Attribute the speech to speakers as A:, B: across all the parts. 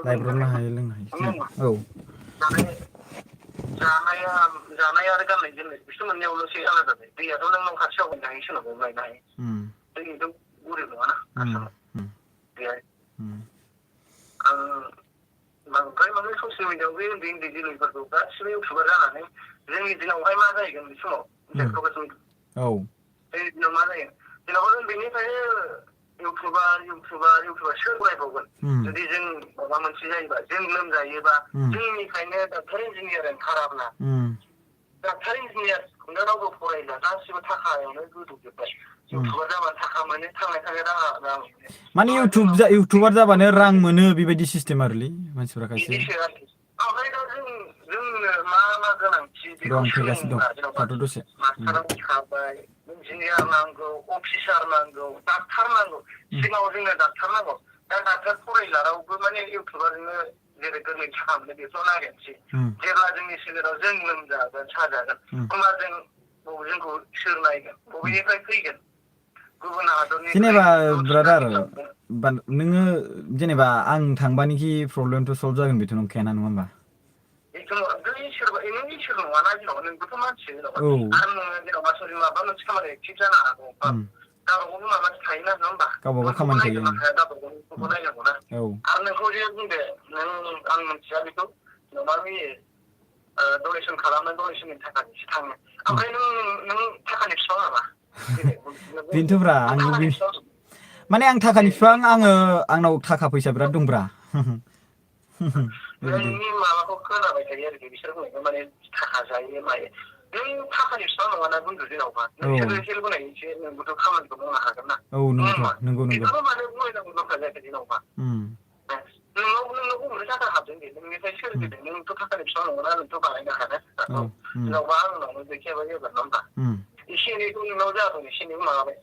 A: लाइब्रबनो हायो लोंनो हायो
B: जानाय आरो गाननाय जोमनाय बिसोर मोननैयावल'सो आलादा जायो दैयाथ' नों न' खाथियाव गायनो सोलाबो लायनो हायो दैनिथ' गुरै नङाना आसामाव बेहाय आं बांद्राय माने ससियेल मिडियाआव बे उन्दै उन्दै जोलैफोरखौ गासिबो इउटुबार जानानै जोंनि दिनावहाय मा जाहैगोन बे समाव जोंनि दिनाव मा जायो जेन'बा जों बेनिफ्रायनो इउटुबार सोरबायबावगोन जुदि जों माबा मोनसे जायोबा जों लोमजायोबा जोंनिफ्रायनो डाक्टार इन्जिनियार ओंखाराब्ला डाक्टार इन्जिनियारखौनो रावबो फरायला गासिबो थाखायावनो गोदोजोब्बाय इउटुबार जाबा थाखा मोनो थांनाय थानाय राहा
A: माने इउटुबार जाबानो रां मोनो बेबायदि सिस्टेम आरोलै मानसिफोरा खायसे
B: ओमफ्राय दा जोंनो मा गोनांथि बेखौ सोलोंना जेन'बा मास्टारा मिथिखाबाय इन्जिनियार नांगौ अफिसार नांगौ डाक्टार नांगौ सिगाङाव जोंनो डाक्टार नांगौ दा डाक्टार फरायला रावबो माने इउटुबारनो जेरै गोरलै थाखा मोनो बेखौ नागिरनोसै जेब्ला जोंनि सोलेराव जों लोमजागोन साजागोन होमबा जोंखौ सोर नायगोन बबेनिफ्राय फैगोन गुबुन हादरनि
A: जेनेबा ब्रादार नोङो जेनेबा आं थांबानिखि प्रब्लेमथ' सल्भ जागोन बेथ' नंखायाना नङा होमबा
B: नों इसोर नङाना जेन'बा नोंबोथ' मानसि जेन'बा आरो नोङो जेन'बा माबा मोनसे खामानि एक्टिभ जानो हागौ गावबागाव माबा थायोना नङा होमबा
A: गावबागाव खामानि थायो
B: गावबागावखौबो नायनांगौना आरो नोंखौ जे बुंदो आं मिथिया बेखौ जेन'बा डनेसन खालामनो डनेसननि थाखानिसो थाङो ओमफ्राय नों थाखानि बिफां नामा
A: बेनोथ'ब्रा आंबो माने आं थाखानि बिफां आंनाव थाखा फैसा बिराद दंब्रा
B: नोंनि माबाखौ खोनाबाय थायो आरोखि बिसोर बुंनायखौ माने थाखा जायो मायो नों थाखानि बिफां नङाना बुंदो जेन'बा नोंसोरो हेल्प होनायनिसो नोंबोथ' खामानिखौ मावनो हागोन ना
A: नंगौ
B: बेखौबो माने बुंनांगौ दरखार जायाखै जेन'बा नोंनाव बबेनिफ्राय थाखा हाबदों दे नोंनिफ्राय सोरजिदों नोंथ' थाखानि बिफां नङाना नोंथ' बानायनो हानो जेन'बा आंनावनो गैखायाबा जेबो नङा होमबा एसे एनैखौ नोंनाव जादों एसे एनैखौ माबाबाय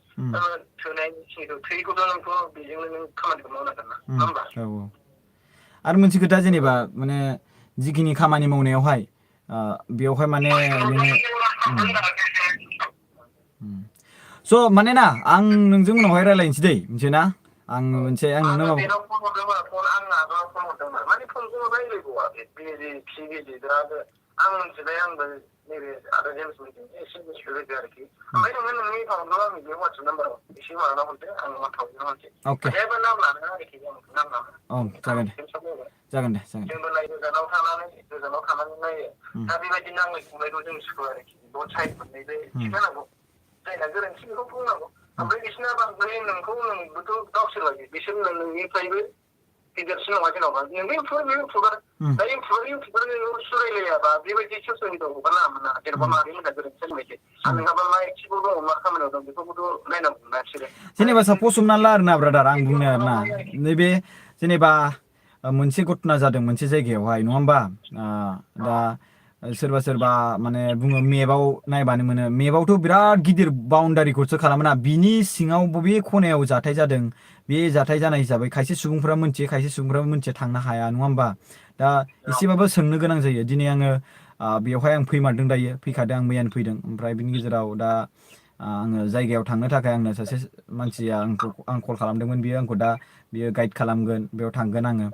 B: थोयैखौथ' नोंथ' बेजोंनो नों खामानिखौ मावनांगोन ना नङा होमबा
A: आरो मोनसे खोथा जेनेबा माने जिखिनि खामानि मावनायावहाय बेयावहाय माने स' माने ना आं नोंजों उनावहाय रायज्लायनोसै दै मिथिबाय ना आं नोंनो माबा
B: आं मिथिबाय आंबो नैबे आदा जेम्समोनजों एसे गोसो होदो आरोखि ओमफ्राय नोङो नोंनि एकाउन्टआव आंनि बे वाट्सएप नाम्बाराव एसे माबाना हरदो आं 1000 हरसै जेबो नाम लानो आरोखि नाम
A: जागोन दे
B: जोंबो नाय गोजानाव थानानै नायो दा बेबायदि नांलाय खमलायखौ जों सुखुआ आरोखि बड साइड मोननैबो थिखानांगौ जायना गोरोन्थि बेखौ बुंनांगौ ओमफ्राय बिसोरना बांद्राय नोंबोथ' गावसोर बायदि बिसोर नोंनिफ्रायबो गिदिरसिन नङा जेन'बा नोंबो इउटुबार दा इउटुबार नोङो सुरायलायाबा बेबायदि ससियेल मिडियाआव हगारनाङामोन ना जेन'बा मारै मोजां गोरोन्थि जालायबायसै आरो नोंहाबा मा एक्टिभाव दङ मा खामानियाव दं बेफोरखौथ' नायनांगौ ना बिसोरो
A: जेनेबा सापस हमना ला आरोना ब्रादार आं बुंनो आरोना नैबे जेनेबा मोनसे घटना जादों मोनसे जायगायावहाय नङा होमबा दा सोरबा माने बुङो मेपाव नायबानो मोनो मेपावथ' बिराद गिदिर बाउण्डारिखौसो खालामोना बिनि सिङाव बबे खनायाव जाथाय जादों बे जाथाय जानाय हिसाबै खायसे सुबुंफोरा मोनथियो खायसे सुबुंफोरा मोनथिया थांनो हाया नङा होमबा दा एसेबाबो सोंनो गोनां जायो दिनै आङो बेवहाय आं फैमारदों दायो फैखादों आं मैयानो फैदों ओमफ्राय बिनि गेजेराव दा आङो जायगायाव थांनो थाखाय आंनो सासे मानसिया आं कल खालामदोंमोन बियो गाइड खालामगोन बेयाव थांगोन आङो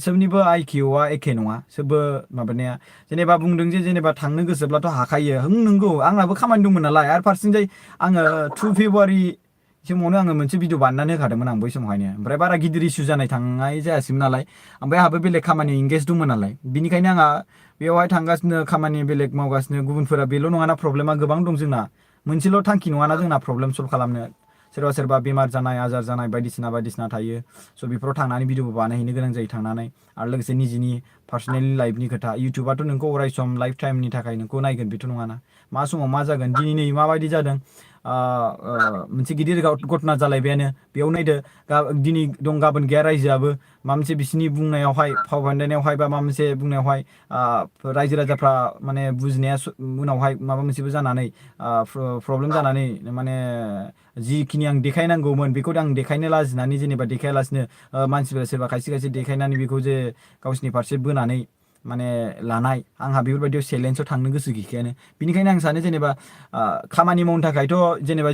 A: सोबनिबो आइकिउआ एखे नङा सोबबो माबानाया जेनेबा बुंदों जे जेनेबा थांनो गोसोब्लाथ' हाखायो नंगौ आंनाबो खामानि दंमोन नालाय आरो फारसेथिंजाय आङो 2 फेब्रुवारि समावनो आङो मोनसे भिडिअ बानायनानै होखादोंमोन आं बै समावहायनो ओमफ्राय बारा गिदिर इस्यु थांनाय जायासैमोन नालाय ओमफ्राय आंहाबो बेलेग खामानि इंगेज दंमोन नालाय बिनिखायनो आंहा बेवहाय थांगासिनो खामानि बेलेग मावगासिनो गुबुनफोरा बेल' नङाना प्रब्लेमा गोबां दं जोंना मोनसेल' थांखि नङाना जोंना प्रब्लेम सल्भ खालामनो सोरबा बेमार जानाय आजार जानाय बायदिसिना थायो स' बेफोराव थांनानै भिडिअ बानायहैनो गोनां जायो थांनानै आरो लोगोसे निजिनि पार्सनेल लाइफनि खोथा इउटुबाथ' नोंखौ अराय सम लाइफ टाइमनि थाखाय नोंखौ नायगोन बेथ' नङाना मा समाव मा जागोन दिनै नै माबायदि जादों मोनसे गिदिर घटना जालायबायानो बेयाव नायदो दिनै दं गाबोन गैया रायजोआबो माबा मोनसे बिसिनि बुंनायावहाय फाव फान्दायनायावहाय बा माबा मोनसे बुंनायावहाय रायजो राजाफ्रा माने बुजिनाया उनावहाय माबा मोनसेबो जानानै प्रब्लेम जानानै माने जिखिनि आं देखायनांगौमोन बेखौ आं देखायनो लाजिनानै जेनेबा देखायालासिनो मानसिफोरा सोरबा खायसे देखायनानै बेखौ जे गावसिनि फारसे बोनानै माने लानाय आंहा बेफोरबायदियाव चेलेन्जआव थांनो गोसो गैखायानो बिनिखायनो आं सानो जेनेबा खामानि मावनो थाखायथ' जेनेबा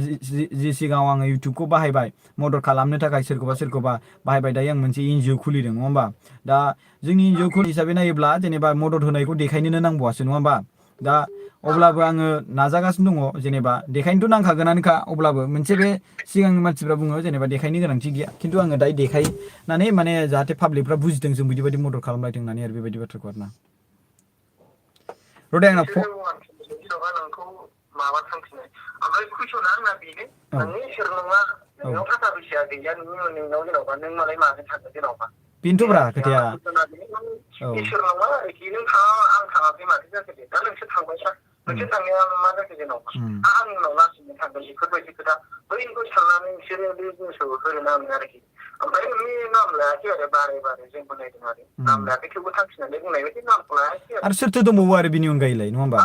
A: जि सिगाङाव आङो इउटुबखौ बाहायबाय मदद खालामनो थाखाय सोरखौबा बाहायबाय दायो आं मोनसे एनजिअ खुलिदों नङा होमबा दा जोंनि एनजिअ हिसाबै नायोब्ला जेनेबा मदद होनायखौ देखायनोनो नांबावासो नङा होमबा दा अब्लाबो आङो नाजागासिनो दङ जेनेबा देखायनोथ' नांखागोनानोखा अब्लाबो मोनसे बे सिगांनि मानसिफ्रा बुङो जेनेबा देखायनो गोनांथि गैया खिन्थु आङो दायो देखायनानै माने जाहाथे पाब्लिकफ्रा बुजिथों जों बिदि मदद खालामलायदों होननानै आरो बेबायदि बाथ्राखौ आरोना रदे आंना
B: जेन'बा नोंखौ माबा थांफिननाय ओमफ्राय कुइसना आंना बेनो नोंनि इसोर नङा नोंनाव थाखा फैसा गैया नोंनाव जेन'बा नों मालाय माजों थांगोन जेन'बा
A: बेनोथ'ब्रा खोथाया
B: इसोर नङा आरोखि नों आं थाङाखै माथो जाखो दे दा नोंसोर थांबायसा नोंसोर थांनाया मा जाखो जेन'बा आं उनाव लासैनो थांगोन बेफोरबायदि खोथा बैखौ साननानै बिसोरो बे जिनिसखौ होनो नाङो आरोखि ओमफ्राय नोंनि नाम लायाखै आरो बारे जोंबो नायदों आरो नाम लायाखै थेवबो थांखिनानै बुंनाय बायदि नामखौ लायाखै
A: आरो सोरथो दंबावो आरो बिनि अनगायैलाय नङा होमबा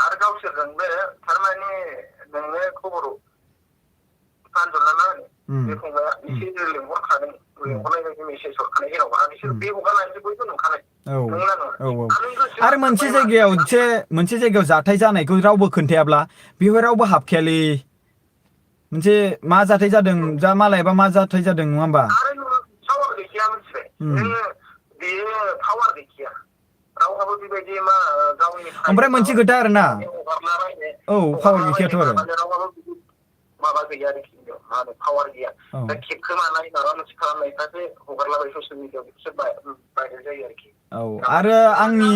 B: आरो गावसोरजोंबो थारमाने नोंनो खबर फानजोबना मा होनो बे फंबाया एसे लिंहरखादों लिंहरनाय बायदि मेसेज हरखानाय जेन'बा बिसोर बे हगारनायसो बयबो नुखानाय
A: आरो मोनसे जायगायाव जाथाय जानायखौ रावबो खोन्थायाब्ला बेवहाय रावबो हाबखायालै मोनसे मा जाथाय जादों जा मालायबा मा जाथाय जादों नङा होमबा
B: पावार गैखाया मिथिबाय नोङो बेयो पावार गैखाया रावहाबो बेबायदि मा गावनि
A: ओमफ्राय मोनसे खोथा आरोना पावार गैखायाथ' आरो
B: माबा गैया आरोखि मा होनो पावार गैया दा खेबखोमानाय माबा मोनसे खालामनायफ्रासो हगारलाबाय ससियेल मिडियाआव बेखौसो भाइरेल जायो आरोखि
A: आरो आंनि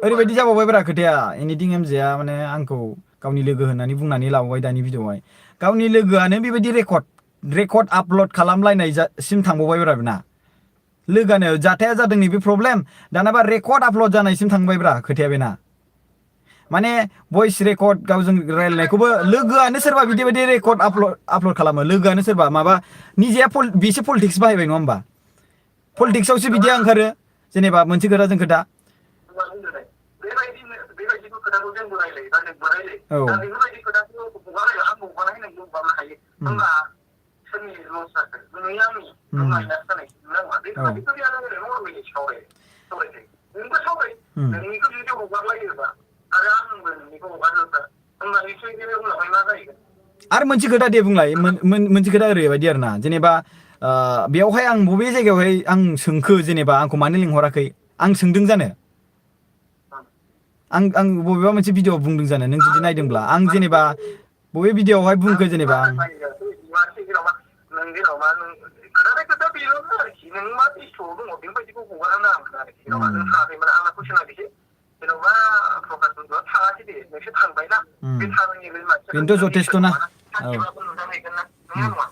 A: ओरैबायदि जाबावबायब्रा खोथाया एनिथिं एमजेआ माने आंखौ गावनि लोगो होननानै बुंनानै लाबावबाय दानि भिडिअआवहाय गावनि लोगोआनो बेबायदि रेकर्ड आपल'ड खालामलायनायसिम थांबावबायब्रा बेना लोगोआनो जाथाया जादों नैबे प्रब्लेम दानाबा रेकर्ड आपल'ड जानायसिम थांबायब्रा खोथाया बेना माने भइस रेकर्ड गावजों रायलायनायखौबो लोगोआनो सोरबा बिदि रेकर्ड आपल'ड खालामो लोगोआनो सोरबा माबा निजेया बेसो पलिटिक्स बाहायबाय नङा होमबा पलिटिक्सआवसो बिदिया ओंखारो जेनेबा मोनसे खोथाजों खोथा
B: बेबायदिखौ खोथाखौ जोंबो रायलायो दा जोंबो रायलायो दा बेफोरबायदि खोथाखौ हगारायो आं हगारनाय नोंबो हगारनो हायो होमबा सोरनि लस जाखो नोंनि आंनि माइनास जानायखौ नाङा बेफोरबायदिखौ नर्मेलि सावरायजायो नोंबो सावराय नोंनिखौ जुदि हगारलायोबा आरो आंबो नोंनिखौ हगारोबा होमबा निसय बे उनावहाय मा जाहैगोन
A: आरो मोनसे खोथा दे बुंलाय मोनसे खोथा ओरैबायदि आरोना जेनेबा बेयावहाय आं बबे जायगायावहाय आं सोंखो जेनेबा आंखौ मानो लिंहराखै आं सोंदों जानो आं बबेबा मोनसे भिडिअआव बुंदों जानो नों जुदि नायदोंब्ला आं जेनेबा बबे भिडिअआवहाय बुंखो जेनेबा
B: खोथा बेल' आरोखि नों मा बेस्थ'आव दङ बेबायदिखौ हगारनो नाङामोन आरोखि जेन'बा नों थाङाखैमोन आंना कुइसना बिदि जेन'बा प्रकाश बन्धुआ थाङाखै दे नोंसोर थांबायना बे थाङैनि बे मानसिया
A: बेनोथ' जथेस्थ'ना
B: सानसेबाबो नुजाहैगोन ना नङा नङा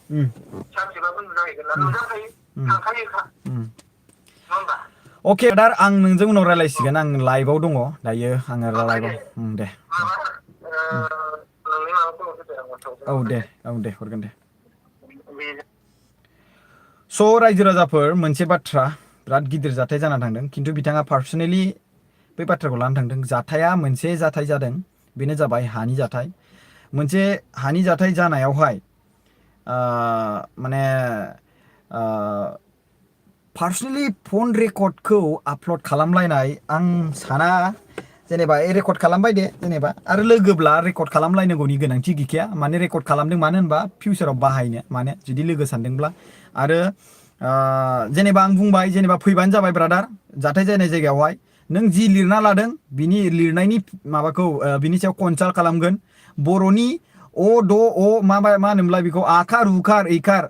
B: सानसेबाबो नुजाहैगोन ना नुजाखायो थांखायोखा नङा होमबा
A: अके दा आं नोंजों उनाव रायलायसिगोन आं लाइभआव दङ दायो आङो लाइभआव दे दे हरगोन दे स' रायजो राजाफोर मोनसे बाथ्रा बिराद गिदिर जाथाय जाना थांदों खिन्थु बिथाङा पार्सनेलि बै बाथ्राखौ लानानै थांदों जाथाया मोनसे जाथाय जादों बेनो जाबाय हानि जाथाय मोनसे हानि जाथाय जानायावहाय माने पार्सनेलि फन रेकर्डखौ आपल'ड खालामलायनाय आं साना जेनेबा रेकर्ड खालामबाय दे जेनेबा आरो लोगोब्ला रेकर्ड खालामलायनांगौनि गोनांथि गैखाया माने रेकर्ड खालामदों मानो होनबा फिउचाराव बाहायनो माने जुदि लोगो सानदोंब्ला आरो जेनेबा आं बुंबाय जेनेबा फैबानो जाबाय ब्रादार जाथाय जानाय जायगायावहाय नों जि लिरना लादों बिनि लिरनायनि माबाखौ बिनि सायाव कनसाल्ट खालामगोन बर'नि मा होनोमोनलाय बेखौ आखार उखार इखार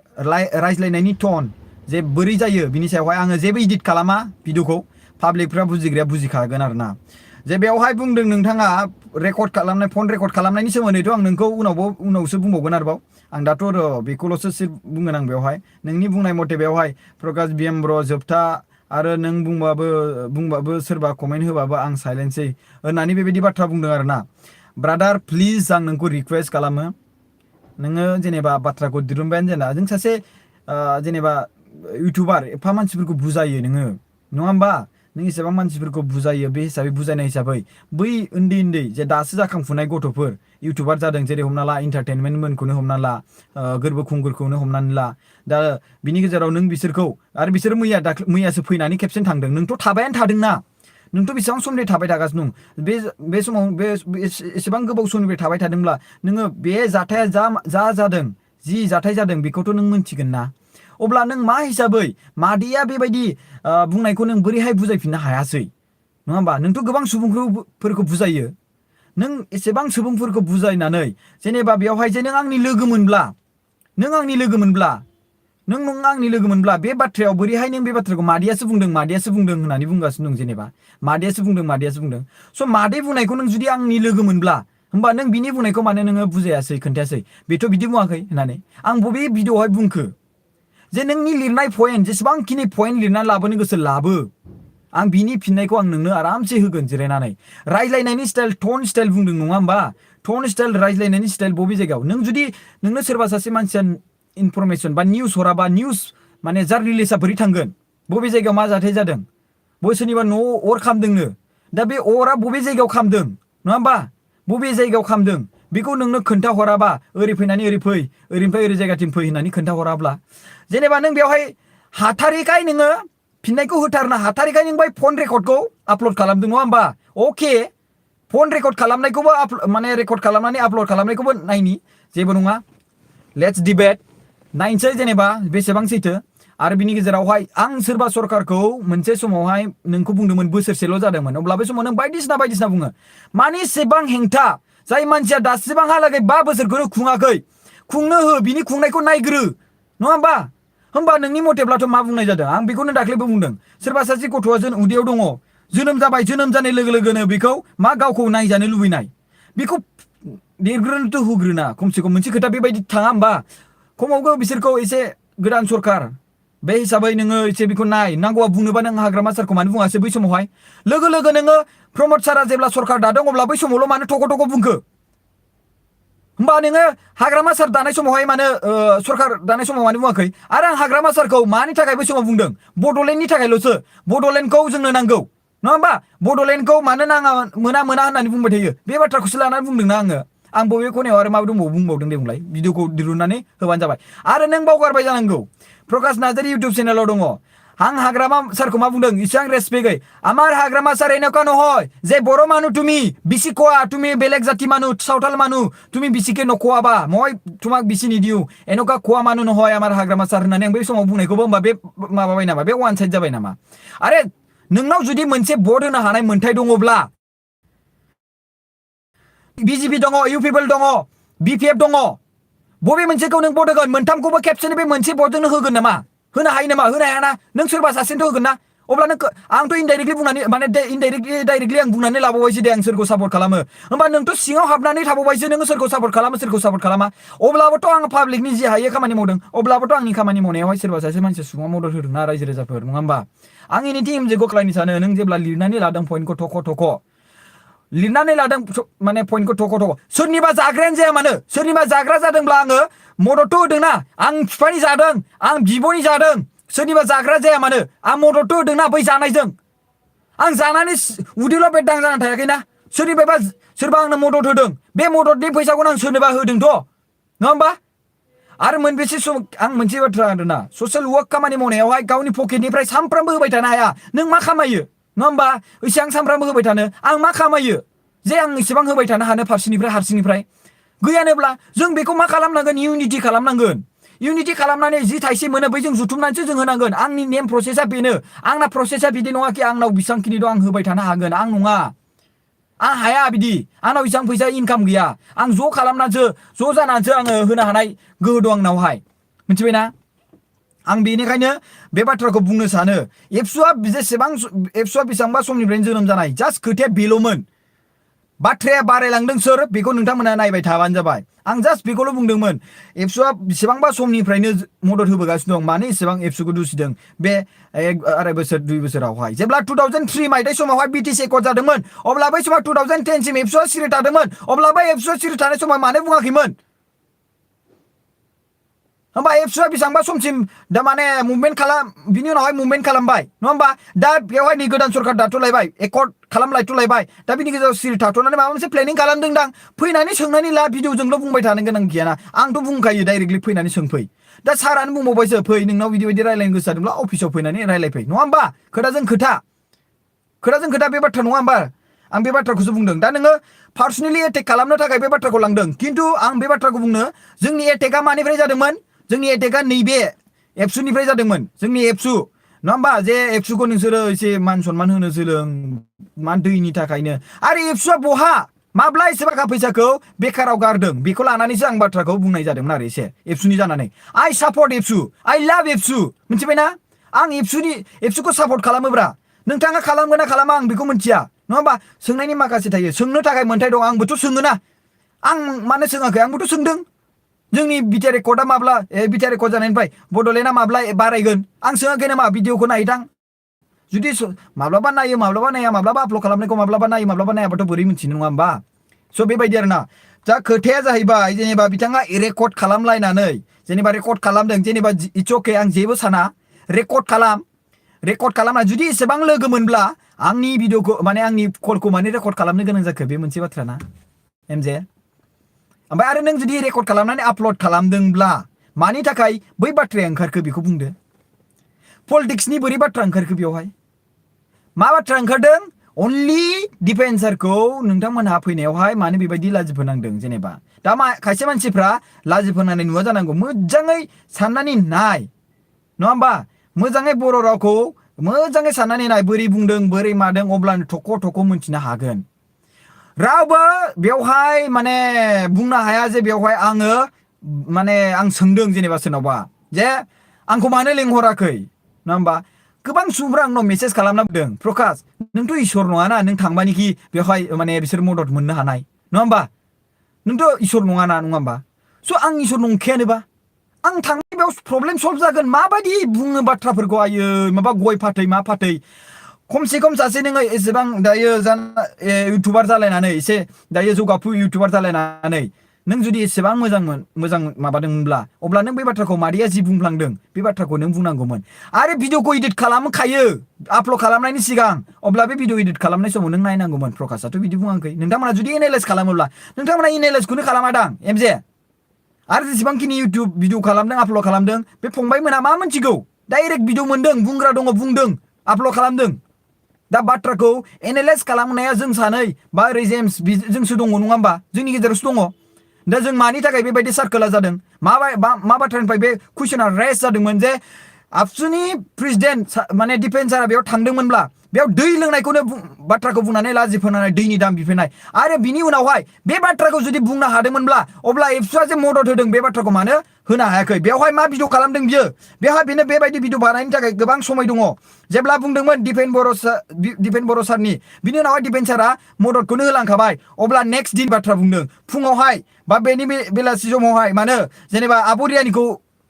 A: रायज्लायनायनि टन जे बोरै जायो बिनि सायावहाय आङो जेबो इदिट खालामा भिडिअखौ पाब्लिकफ्रा बुजिग्राया बुजिखागोन आरोना जे बेवहाय बुंदों नोंथाङा रेकर्ड खालामनाय फन रेकर्ड खालामनायनि सोमोन्दैथ' आं नोंखौ उनावसो बुंबावगोन आरोबाव आं दाथ' बेखौल'सो बुंगोन आं बेवहाय नोंनि बुंनाय मथे बेवहाय प्रकाश ब्र जोबथा आरो नों बुंबाबो सोरबा कमेन्ट होबाबो आं साइलेन्टसै होननानै बेबायदि बाथ्रा बुंदों आरोना ब्रादार प्लिज आं नोंखौ रिकुवेस्ट खालामो नोङो जेनेबा बाथ्राखौ दिरुनबायानो जेना जों सासे जेनेबा इउटुबार एफा मानसिफोरखौ बुजायो नोङो नङा होमबा नों एसेबां मानसिफोरखौ बुजायो बे हिसाबै बुजायनाय हिसाबै बै उन्दै जे दासो जाखांफुनाय गथ'फोर इउटुबार जादों जेरै हमना ला इन्टारटेनमेन्टखौनो हमना ला गोरबो खुंगुरखौनो हमनानै ला दा बिनि गेजेराव नों बिसोरखौ आरो बिसोर मैयासो फैनानै खेबसेनो थांदों नोंथ' थाबायानो थादोंना नोंथ' बेसेबां समनि थाबाय थागासिनो दं बे समाव बे एसेबां गोबाव समनिफ्राय थाबाय थादोंब्ला नोङो बे जाथाया जा जादों जि जाथाय जादों बेखौथ' नों मोनथिगोन ना अब्ला नों मा हिसाबै मादैया बेबायदि बुंनायखौ नों बोरैहाय बुजायफिननो हायासै नङा होमबा नोंथ' गोबां सुबुंफोरखौ बुजायो नों एसेबां सुबुंफोरखौ बुजायनानै जेनेबा बेवहाय जे नों आंनि लोगोमोनब्ला नों आंनि लोगोमोनब्ला बे बाथ्रायाव बोरैहाय नों बे बाथ्राखौ मादैयासो बुंदों होननानै बुंगासिनो दं जेनेबा मादैयासो बुंदों स' मादै बुंनायखौ नों जुदि आंनि लोगोमोनब्ला होमबा नों बिनि बुंनायखौ मानो नोङो बुजायासै खोन्थायासै बेथ' बिदि बुङाखै होननानै आं बबे भिडिअ'आवहाय बुंखो जे नोंनि लिरनाय पइन्ट जेसेबांखिनि पइन्ट लिरनानै लाबोनो गोसो लाबो आं बिनि फिननायखौ आं नोंनो आरामसे होगोन जिरायनानै रायज्लायनायनि स्टाइल टन स्टाइल बुंदों नङा होमबा टन स्टाइल रायज्लायनायनि स्टाइल बबे जायगायाव नों जुदि नोंनो सोरबा सासे मानसिया इनफरमेसन बा निउस हराबा निउस माने जार्नेलिस्टआ बोरै थांगोन बबे जायगायाव मा जाथाय जादों सोरनिबा न'आव अर खामदोंनो दा बे अरा बबे जायगायाव खामदों नङा होमबा बबे जायगायाव खामदों बेखौ नोंनो खोन्थाहराबा ओरै फैनानै ओरै फै ओरैनिफ्राय ओरै जायगाथिं फै होननानै खोन्थाहराब्ला जेनेबा नों बेवहाय हाथारैखाय नोङो फिननायखौ होथारनो हाथारैखाय नों बै फन रेकर्डखौ आपल'ड खालामदों नङा होमबा अके फन रेकर्ड खालामनायखौबो माने रेकर्ड खालामनानै आपल'ड खालामनायखौबो नायनि जेबो नङा लेट्स डिबेट नायनोसै जेनेबा बेसेबां सैथो आरो बिनि गेजेरावहाय आं सोरबा सरकारखौ मोनसे समावहाय नोंखौ बुंदोंमोन बोसोरसेल' जादोंमोन अब्ला बे समाव नों बायदिसिना बुङो मानि एसेबां हेंथा जाय मानसिया दासिमहालागै 5 बोसोरखौनो खुङाखै खुंनो हो बिनि खुंनायखौ नायग्रो नङा होमबा नोंनि मथेब्लाथ' मा बुंनाय जादों आं बेखौनो दाख्लैबो बुंदों सोरबा सासे गथ'आ उदैयाव दङ जोनोम जाबाय जोनोम जानाय लोगो लोगोनो बेखौ मा गावखौ नायजानो लुबैनाय बेखौ देरग्रोनोथ' होग्रोना खमसे खम मोनसे खोथा बेबायदि थाङा होमबा खमावबो बिसोरखौ एसे गोदान सरकार बे हिसाबै नोङो एसे बेखौ नांगौआ बुंनोबा नों हाग्रामा सारखौ मानो बुङासै बै समावहाय लोगो नोङो प्रमद सारा जेब्ला सरकार दादों अब्ला बै समावल' मानो थख' बुंखो होमबा नोङो हाग्रामा सार दानाय समावहाय मानो सरकार दानाय समाव मानो बुङाखै आरो आं हाग्रामा सारखौ मानि थाखाय बै समाव बुंदों बड'लेण्डनि थाखायल'सो बड'लेण्डखौ जोंनो नांगौ नङा होमबा बड'लेण्डखौ मानो नाङा मोना होननानै बुंबाय थायो बे बाथ्राखौसो लानानै बुंदोंना आं बबे खनायाव आरो मा बुंबावदों दे बुंलाय भिडिअखौ दिरुननानै होबानो जाबाय आरो नों बावगारबाय जानांगौ प्रकाश नार्जारी इउटिউब चेनेलाव दङ आं हाग्रामा सारखौ मा बुंदों इसेबां रेसपेक्ट আমার হাগ্রামা স্যার এনেকা নহয় যে বড় মানুহ তুমি বিচি কোৱা তুমি বেলেগ জাতি মানুহ সাঁওতাল মানুহ তুমি বিচিকে নকোৱাবা মই তোমাক বিচি নিদিও এনেকা কোৱা মানুহ নহয় আমাৰ হাগ্রামা স্যাर होननानै आं बै समाव बुंनायखौबो होमबा बे माबाबाय नामा बे वान साइड जाबाय नामा आरे नोंनाव जुदि मोनसे भट होनो हानाय मोन्थाय दङब्ला बिजेपि दङ इउपिपिएल दङ बिपिएफ दङ बबे मोनसेखौ नों भट होगोन मोनथामखौबो खेबसेनो बे मोनसे भटजोंनो होगोन नामा होनो हायो नामा होनो हायाना नों सोरबा सासेनोथ' होगोन ना अब्ला नों आंथ' इनडाइरेक्टलि बुंनानै माने डाइरेक्टलि आं बुंनानै लाबावबायसो दे आं सोरखौ सापर्ट खालामो होमबा नोंथ' सिङाव हाबनानै थाबावबायसो नोङो सोरखौ सापर्ट खालामा अब्लाबोथ' आं पाब्लिकनि जि हायो खामानि मावदों अब्लाबोथ' आंनि खामानि मावनायावहाय सोरबा सासे मानसि सुबुङा मदद होदोंना रायजो राजाफोर नङा होमबा आं एनिथिं एमजेखौ खालायनो सानो नों जेब्ला लिरनानै लादों पइन्टखौ थख' लिरनानै लादों माने पइन्टखौ थख' सोरनिबा जाग्रायानो जाया मानो सोरनिबा जाग्रा जादोंब्ला आङो मददथ' होदोंना आं बिफानि जादों आं बिब'नि जादों सोरनिबा जाग्रा जाया मानो आं मददथ' होदोंना बै जानायजों आं जानानै उदैल' बेद्दां जानानै थायाखैना सोरबा आंनो मदद होदों बे मददनि फैसाखौनो आं सोरनोबा होदोंथ' नङा होमबा आरो मोनबेसे सम आं मोनसे बाथ्रा होनदोंना ससियेल वर्क खामानि मावनायावहाय गावनि पकेटनिफ्राय सानफ्रामबो होबाय थानो हाया नों मा खामायो नङा होमबा एसेबां सानफ्रामबो होबाय थानो आं मा खामायो जे आं इसेबां होबाय थानो हानो हारसिंनिफ्राय गैयानोब्ला जों बेखौ मा खालामनांगोन इउनिटि खालामनानै जि थाइसे मोनो बै जों जुथुमनानैसो जों होनांगोन आंनि नेम प्रसेसा बेनो आंना प्रसेसा बिदि नङा कि आंनाव बेसेबांखिनि दं आं होबाय थानो हागोन आं नङा आं हाया बिदि आंनाव इसेबां फैसा इनकाम गैया आं ज' जानानैसो आङो होनो हानाय गोहो दं आंनावहाय मिथिबायना आं बेनिखायनो बे बाथ्राखौ बुंनो सानो एबसुआ बेसेबांबा समनिफ्रायनो जोनोम जानाय जास्ट खोथाया बेल'मोन बाथ्राया बारायलांदों सोर बेखौ नोंथांमोना नायबाय थाबानो जाबाय आं जास्ट बेखौल' बुंदोंमोन एबसुआ बेसेबांबा समनिफ्रायनो मदद होबोगासिनो दं मानो एसेबां एबसुखौ दुसिदों बे 1.5 बोसोर 2 बोसोरावहाय जेब्ला 2003 मायथाइ समावहाय बिटिसि एकर्ड जादोंमोन अब्ला बै समाव 2010 सिम एबसुआ सिरि थादोंमोन अब्ला बै एबसुआ सिरि थानाय समाव मानो बुङाखैमोन होमबा एबसुआ बेसेबांबा समसिम दा माने बिनि उनावहाय मुभमेन्ट खालामबाय नङा होमबा दा बेवहाय नै गोदान सरकार दाथ'लायबाय एकर्ड खालामलायथ'लायबाय दा बिनि गेजेराव सिरि थाथ'नानै माबा मोनसे प्लेनिं खालामदोंदां फैनानै सोंनानै ला भिडिअजोंल' बुंबाय थानो गोनां गैयाना आंथ' बुंखायो डाइरेक्टलि फैनानै सोंफै दा सारानो बुंबावबायसो फै नोंनाव बिदि रायलायनो गोसो जादोंब्ला अफिसाव फैनानै रायलायफै नङा होमबा खोथाजों खोथा खोथाजों खोथा बे बाथ्रा नङा होमबा आं बे बाथ्राखौसो बुंदों दा नोङो पार्सनेलि एटेक खालामनो थाखाय बे बाथ्राखौ लांदों खिन्थु आं बे बाथ्राखौ बुंनो जोंनि एटेकआ मानिफ्राय जादोंमोन जोंनि एटेकआ नैबे एबसुनिफ्राय जादोंमोन जोंनि एबसु नङा होमबा जे एबसुखौ नोंसोरो एसे मान सनमान होनो सोलों मा दैनि थाखायनो आरो एबसुआ बहा माब्ला एसे थाखा फैसाखौ बेकाराव गारदों बेखौ लानानैसो आं बाथ्राखौ बुंनाय जादोंमोन आरो एसे एबसुनि जानानै आइ सापर्ट एबसु आइ लाभ एबसु मिथिबायना आं एबसुखौ सापर्ट खालामोब्रा नोंथाङा खालामगोन ना खालामा आं बेखौ मिथिया नङा होमबा सोंनायनि माखासे थायो सोंनो थाखाय मोन्थाय दं आंबोथ' सोङोना आं मानो सोङाखै आंबोथ' सोंदों जोंनि बिटिआर रेकर्डआ माब्ला बिटिआर रेकर्ड जानायनिफ्राय बड'लेण्डआ माब्ला बारायगोन आं सोङाखै नामा भिडिअखौ नायदां जुदि माब्लाबा नायो माब्लाबा नाया माब्लाबा आपल'ड खालामनायखौ माब्लाबा नायो माब्लाबा नायाबाथ' बोरै मिथिनो नङा होमबा स' बेबायदि आरोना दा खोथाया जाहैबाय जेनेबा बिथाङा रेकर्ड खालामलायनानै जेनेबा रेकर्ड खालामदों जेनेबा इट्स अके आं जेबो साना रेकर्ड खालामना जुदि एसेबां लोगो मोनब्ला आंनि भिडिअखौ माने आंनि कलखौ माने रेकर्ड खालामनो गोनां जाखो बे मोनसे बाथ्रा ना एमजे ओमफ्राय आरो नों जुदि रेकर्ड खालामनानै आपल'ड खालामदोंब्ला मानि थाखाय बै बाथ्राया ओंखारखो बेखौ बुंदो पलिटिक्सनि बोरै बाथ्रा ओंखारखो बेवहाय मा बाथ्रा ओंखारदों अनलि डिफेन्सारखौ नोंथांमोनहा फैनायावहाय मानो बेबायदि लाजि फोनांदों जेनेबा दा खायसे मानसिफ्रा लाजि फोनांनाय नुवा जानांगौ मोजाङै साननानै नाय नङा होमबा मोजाङै बर' रावखौ मोजाङै साननानै नाय बोरै बुंदों बोरै मादों अब्लानो थख' मोनथिनो हागोन रावबो बेवहाय माने बुंनो हाया जे बेवहाय आङो माने आं सोंदों जेनेबा सोरनावबा जे आंखौ मानो लेंहराखै नङा होमबा गोबां सुबुंफ्रा आंनाव मेसेज खालामना बुंदों प्रकाश नोंथ' इसोर नङाना नों थांबानिखि बेवहाय माने बिसोर मदद मोननो हानाय नङा होमबा नोंथ' इसोर नङाना नङा होमबा स' आं इसोर नंखायानोबा आं थांनाय बेयाव प्रब्लेम सल्भ जागोन माबायदि बुङो बाथ्राफोरखौ आयो माबा गय फाथै मा फाथै खमसे खम सासे नोङो एसेबां दायो इउटुबार जालायनानै एसे दायो जौगाफु इउटुबार जालायनानै नों जुदि एसेबां मोजां माबादोंमोनब्ला अब्ला नों बे बाथ्राखौ मादैया जि बुंफ्लांदों बे बाथ्राखौ नों बुंनांगौमोन आरो भिडिअखौ इडिट खालामखायो आपल'ड खालामनायनि सिगां अब्ला बे भिडिअ इडिट खालामनाय समाव नों नायनांगौमोन प्रकाशआथ' बिदि बुङाखै नोंथांमोना जुदि एनालाइज खालामोब्ला नोंथांमोना एनालाइजखौनो खालामादां एमजे आरो जेसेबांखिनि इउटुब भिडिअ खालामदों आपल'ड खालामदों बे फंबायमोना मा मोनथिगौ डाइरेक्ट भिडिअ मोनदों बुंग्रा दङ बुंदों आपल'ड खालामदों दा बाथ्राखौ एनालाइज खालामनाया जों सानै बा ओरै जेम्स जोंसो दङ नङा होमबा जोंनि गेजेरावसो दङ दा जों मानि थाखाय बेबायदि सार्कोला जादों मा बाथ्रानिफ्राय बे कुइसना रेस जादोंमोन जे आबसुनि प्रेसिडेन्ट माने डिफेन्सारा बेयाव थांदोंमोनब्ला बेयाव दै लोंनायखौनो बाथ्राखौ बुंनानै लाजि फोनांनाय दैनि दाम बिफिनाय आरो बिनि उनावहाय बे बाथ्राखौ जुदि बुंनो हादोंमोनब्ला अब्ला एबसुआ जे मदद होदों बे बाथ्राखौ मानो होनो हायाखै बेवहाय मा भिडिअ खालामदों बियो बेवहाय बेनो बेबायदि भिडिअ बानायनो थाखाय गोबां समय दङ जेब्ला बुंदोंमोन दिपेन बर' सारनि बिनि उनावहाय डिफेन्सारा मददखौनो होलांखाबाय अब्ला नेक्स्ट दिन बाथ्रा बुंदों फुङावहाय बा बेनि बेलासि समावहाय मानो जेनेबा आब' रियानिखौ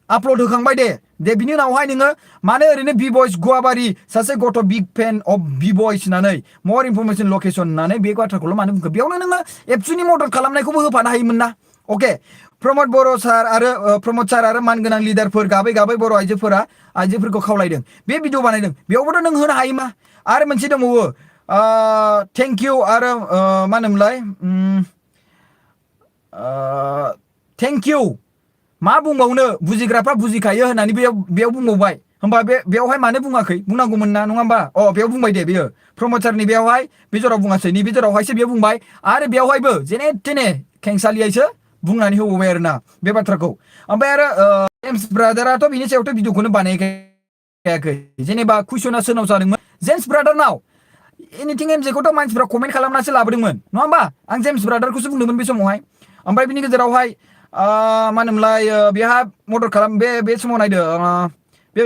A: आपल'ड होखांबाय दे बिनि उनावहाय नोङो मानो ओरैनो बि बयस गुवाबारि सासे गथ' बिग फेन अफ बि बयस होननानै मर इनफरमेसन लकेसन होननानै बे बाथ्राखौल' मानो बुंखो बेयावनो नोङो एबसुनि मदद खालामनायखौबो होफानो हायोमोन ना अके प्रमद सार आरो मानगोनां लिडारफोर गाबै बर' आइजोफोरखौ खावलायदों बे भिडिअ बानायदों बेयावबोथ' नों होनो हायो मा आरो मोनसे दंबावो थेंक इउ आरो मा होनोमोनलाय थेंक इउ मा बुंबावनो बुजिग्राफ्रा बुजिखायो होननानै बेयाव बुंबावबाय होमबा बेवहाय मानो बुङाखै बुंनांगौमोन ना नङा होमबा बेयाव बुंबाय दे बेयो प्रमचारनि बेवहाय बे जराव बुङासै नैबे जरावहायसो बेयाव बुंबाय आरो बेवहायबो जेने थेने खेंसालियायसो बुंनानै होबावबाय आरोना बे बाथ्राखौ ओमफ्राय आरो जेम्स ब्रादाराथ' बिनि सायावथ' भिडिअखौनो बानायखायाखै जेनेबा कुइसना सोरनाव जादोंमोन जेम्स ब्रादारनाव एनिथिं एमजेखौथ' मानसिफ्रा कमेन्ट खालामनासो लाबोदोंमोन नङा होमबा आं जेम्स ब्रादारखौसो बुंदोंमोन बे समावहाय ओमफ्राय बिनि गेजेरावहाय मा होनोमोनलाय बेहा मदद खालाम बे समाव नायदो बे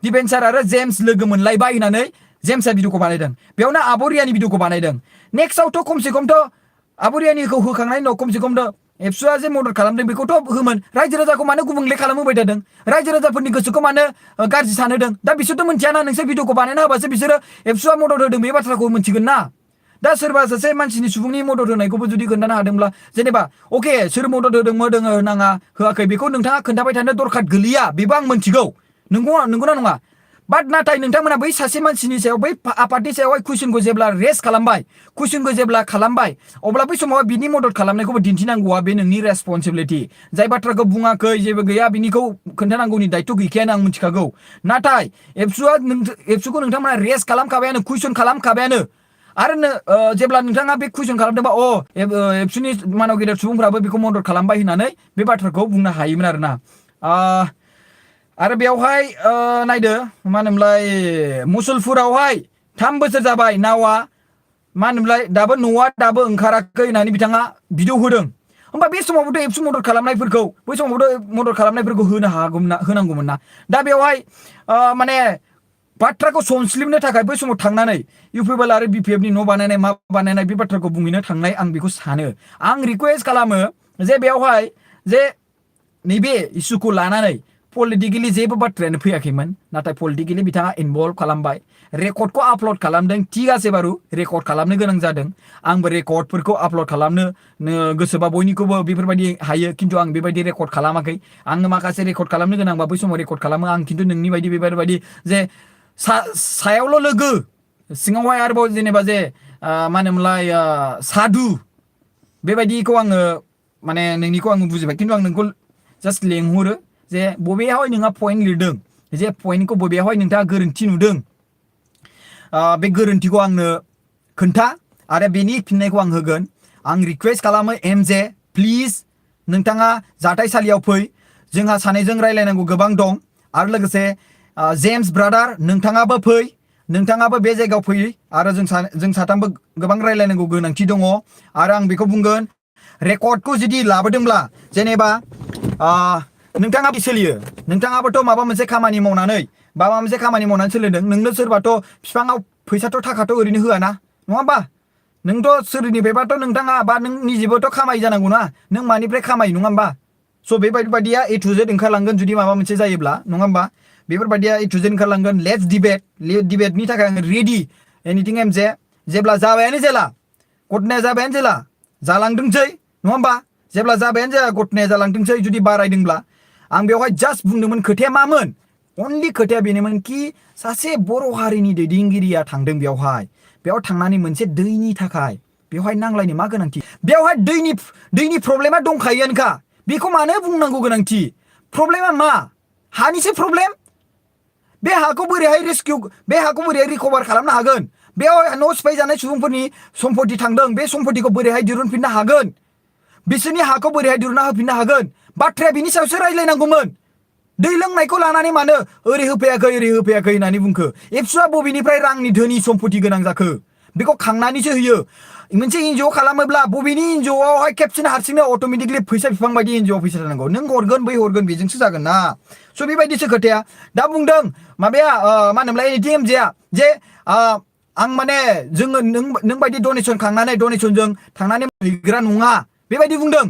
A: डिफेन्सार आरो जेम्स लोगो मोनलायबाय होननानै जेम्सआ भिडिअखौ बानायदों बेयावनो आब' रियानि भिडिअखौ बानायदों नेक्स्टआवथ' खमसे खमथ' आब' रियानिखौ होखांनायनि उनाव खमसे खमथ' एबसुआ जे मदद खालामदों बेखौथ' होमोन रायजो राजाखौ मानो गुबुंले खालामहोबाय थादों रायजो राजाफोरनि गोसोखौ मानो गाज्रि सानहोदों दा बिसोरथ' मिथियाना नोंसोर भिडिअखौ बानायना होबासो बिसोरो एबसुआ मदद होदों बे बाथ्राखौ मिथिगोन ना दा सोरबा सासे मानसिनि सुबुंनि मदद होनायखौबो जुदि खोन्थानो हादोंब्ला जेनेबा अके सोर मदद होदों होनाङा होआखै बेखौ नोंथाङा खोन्थाबाय थानो दरखार गैलिया बेबो आं मिथिगौ नंगौना नङा बाट नाथाय नोंथांमोना बै सासे मानसिनि सायाव बै आफादनि सायावहाय कुइसनखौ जेब्ला रेस खालामबाय कुइसनखौ जेब्ला खालामबाय अब्ला बै समाव बिनि मदद खालामनायखौबो दिन्थिनांगौआ बे नोंनि रेसपन्सिबिलिटि जाय बाथ्राखौ बुङाखै जेबो गैया बिनिखौ खोन्थानांगौनि दायथ' गैखायानो आं मिथिखागौ नाथाय एबसुखौ नोंथांमोना रेस खालामखाबायानो कुइसन खालामखाबायानो आरो जेब्ला नोंथाङा बे कुइसन खालामदोंबा एबसुनि मानाव गेदेर सुबुंफ्राबो बेखौ मदद खालामबाय होननानै बे बाथ्राखौ बुंनो हायोमोन आरोना आरो बेवहाय नायदो मा होनोमोनलाय मुसलपुरावहाय 3 बोसोर जाबाय नावा मा होनोमोनलाय दाबो न'आ दाबो ओंखाराखै होननानै बिथाङा भिडिअ होदों होमबा बे समावबोथ' एबसु मदद खालामनायफोरखौ बै समावबोथ' मदद खालामनायफोरखौ होनांगौमोन ना दा बेवहाय माने बाथ्राखौ सनस्लिबनो थाखाय बै समाव थांनानै इउपिएल आरो बिपिएफनि न' बानायनाय मा बानायनाय बे बाथ्राखौ बुंहैनो थांनाय आं बेखौ सानो आं रिकुवेस्ट खालामो जे बेवहाय जे नैबे इसुखौ लानानै पलिटिकेलि जेबो बाथ्रायानो फैयाखैमोन नाथाय पलिटिकेलि बिथाङा इनभल्भ खालामबाय रेकर्डखौ आपल'ड खालामदों थिग आसे बारु रेकर्ड खालामनो गोनां जादों आंबो रेकर्डफोरखौ आपल'ड खालामनो गोसोबा बयनिखौबो बेफोरबायदि हायो खिन्थु आं बेबायदि रेकर्ड खालामाखै आंनो माखासे रेकर्ड खालामनो गोनांबा बै समाव रेकर्ड खालामो आं खिन्थु नोंनि बायदि बेबायदि जे सायावल' लोगो सिङावहाय आरोबाव जेनेबा जे मा होनोमोनलाय साधु बेबायदिखौ आङो माने नोंनिखौ आङो बुजिबाय खिन्थु आं नोंखौ जास्ट लेंहरो जे बबेयावहाय नोंहा पइन्ट लिरदों जे पइन्टखौ बबेयावहाय नोंथाङा गोरोन्थि नुदों बे गोरोन्थिखौ आंनो खोन्था आरो बेनि फिननायखौ आं होगोन आं रिकुवेस्ट खालामो एमजे प्लिज नोंथाङा जाथायसालियाव फै जोंहा सानैजों रायलायनांगौ गोबां दं आरो लोगोसे जेम्स ब्रादार नोंथाङाबो फै नोंथाङाबो बे जायगायाव फै आरो जों साथामबो गोबां रायलायनांगौ गोनांथि दङ आरो आं बेखौ बुंगोन रेकर्डखौ जुदि लाबोदोंब्ला जेनेबा नोंथाङा सोलियो नोंथाङाबोथ' माबा मोनसे खामानि मावनानै सोलिदों नोंनो सोरबाथ' बिफाङाव फैसाथ' थाखाथ' ओरैनो होआ ना नङा होमबा नोंथ' सोरनिफ्रायबाथ' नोंथाङा बा नों निजेबोथ' खामाय जानांगौ ना नों मानिफ्राय खामाय नङा होमबा स' बेबायदिया ए टु जेड ओंखारलांगोन जुदि माबा मोनसे जायोब्ला नङा होमबा बेफोरबायदिया ए टु जेड ओंखारलांगोन लेट्स डिबेटनि थाखाय आं रेडि एनिथिं एमजे जेब्ला जाबायानो जेला घटनाया जाबायानो जेला जालांदोंसै नङा होमबा जेब्ला जाबायानो जाया घटनाया जालांदोंसै जुदि बारायदोंब्ला आं बेवहाय जास्ट बुंदोंमोन खोथाया मामोन अनलि खोथाया बेनोमोन कि सासे बर' हारिनि दैदेनगिरिया थांदों बेयाव थांनानै मोनसे दैनि थाखाय बेवहाय नांलायनो मा गोनांथि बेवहाय दैनि प्रब्लेमा दंखायोआनोखा बेखौ मानो बुंनांगौ गोनांथि प्रब्लेमा मा हानिसो प्रब्लेम बे हाखौ बोरैहाय रिकभार खालामनो हागोन बेयाव न' सिफाय जानाय सुबुंफोरनि सम्पति थांदों बे सम्पतिखौ बोरैहाय दिरुनफिननो हागोन बिसोरनि हाखौ बोरैहाय दिरुनना होफिननो हागोन बाथ्राया बिनि सायावसो रायज्लायनांगौमोन दै लोंनायखौ लानानै मानो ओरै होफैयाखै होननानै बुंखो एबसुआ बबेनिफ्राय रांनि धोनि सम्पति गोनां जाखो बेखौ खांनानैसो होयो मोनसे एनजिअ खालामोब्ला बबेनि एनजिअआवहाय खेबसेनो हारसिंनो अट'मेटिकलि फैसा बिफां बायदि एनजिअ फैसा जानांगौ नों हरगोन बै हरगोन बेजोंसो जागोन ना स' बेबायदिसो खोथाया दा बुंदों माबाया मा होनोमोनलाय एटिएमजेआ जे आं माने जोङो नों बायदि डनेसनजों थांनानै हैग्रा नङा बेबायदि बुंदों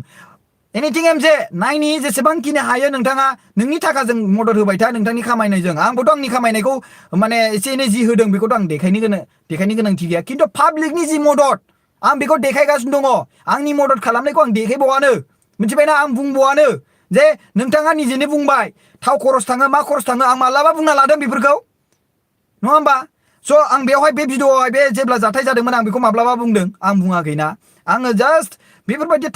A: एनिथिं एमजे नायनि जेसेबांखिनि हायो नोंथाङा नोंनि थाखाजों मदद होबाय था नोंथांनि खामायनायजों आंबोथ' आंनि खामायनायखौ माने एसे एनै जि होदों बेखौथ' आं देखायनो गोनांथि गैया खिन्थु पाब्लिकनि जि मदद आं बेखौ देखायगासिनो दङ आंनि मदद खालामनायखौ आं देखायबावानो मिथिबायना आं बुंबावानो जे नोंथाङा निजेनो बुंबाय थाव खरस थाङो मा खरस थाङो आं मालाबा बुंना लादों बेफोरखौ नङा होमबा स' आं बेवहाय बे भिडिअआवहाय बे जेब्ला जाथाय जादोंमोन आं बेखौ माब्लाबा बुंदों आं बुङाखैना आङो जास्ट बेफोरबायदि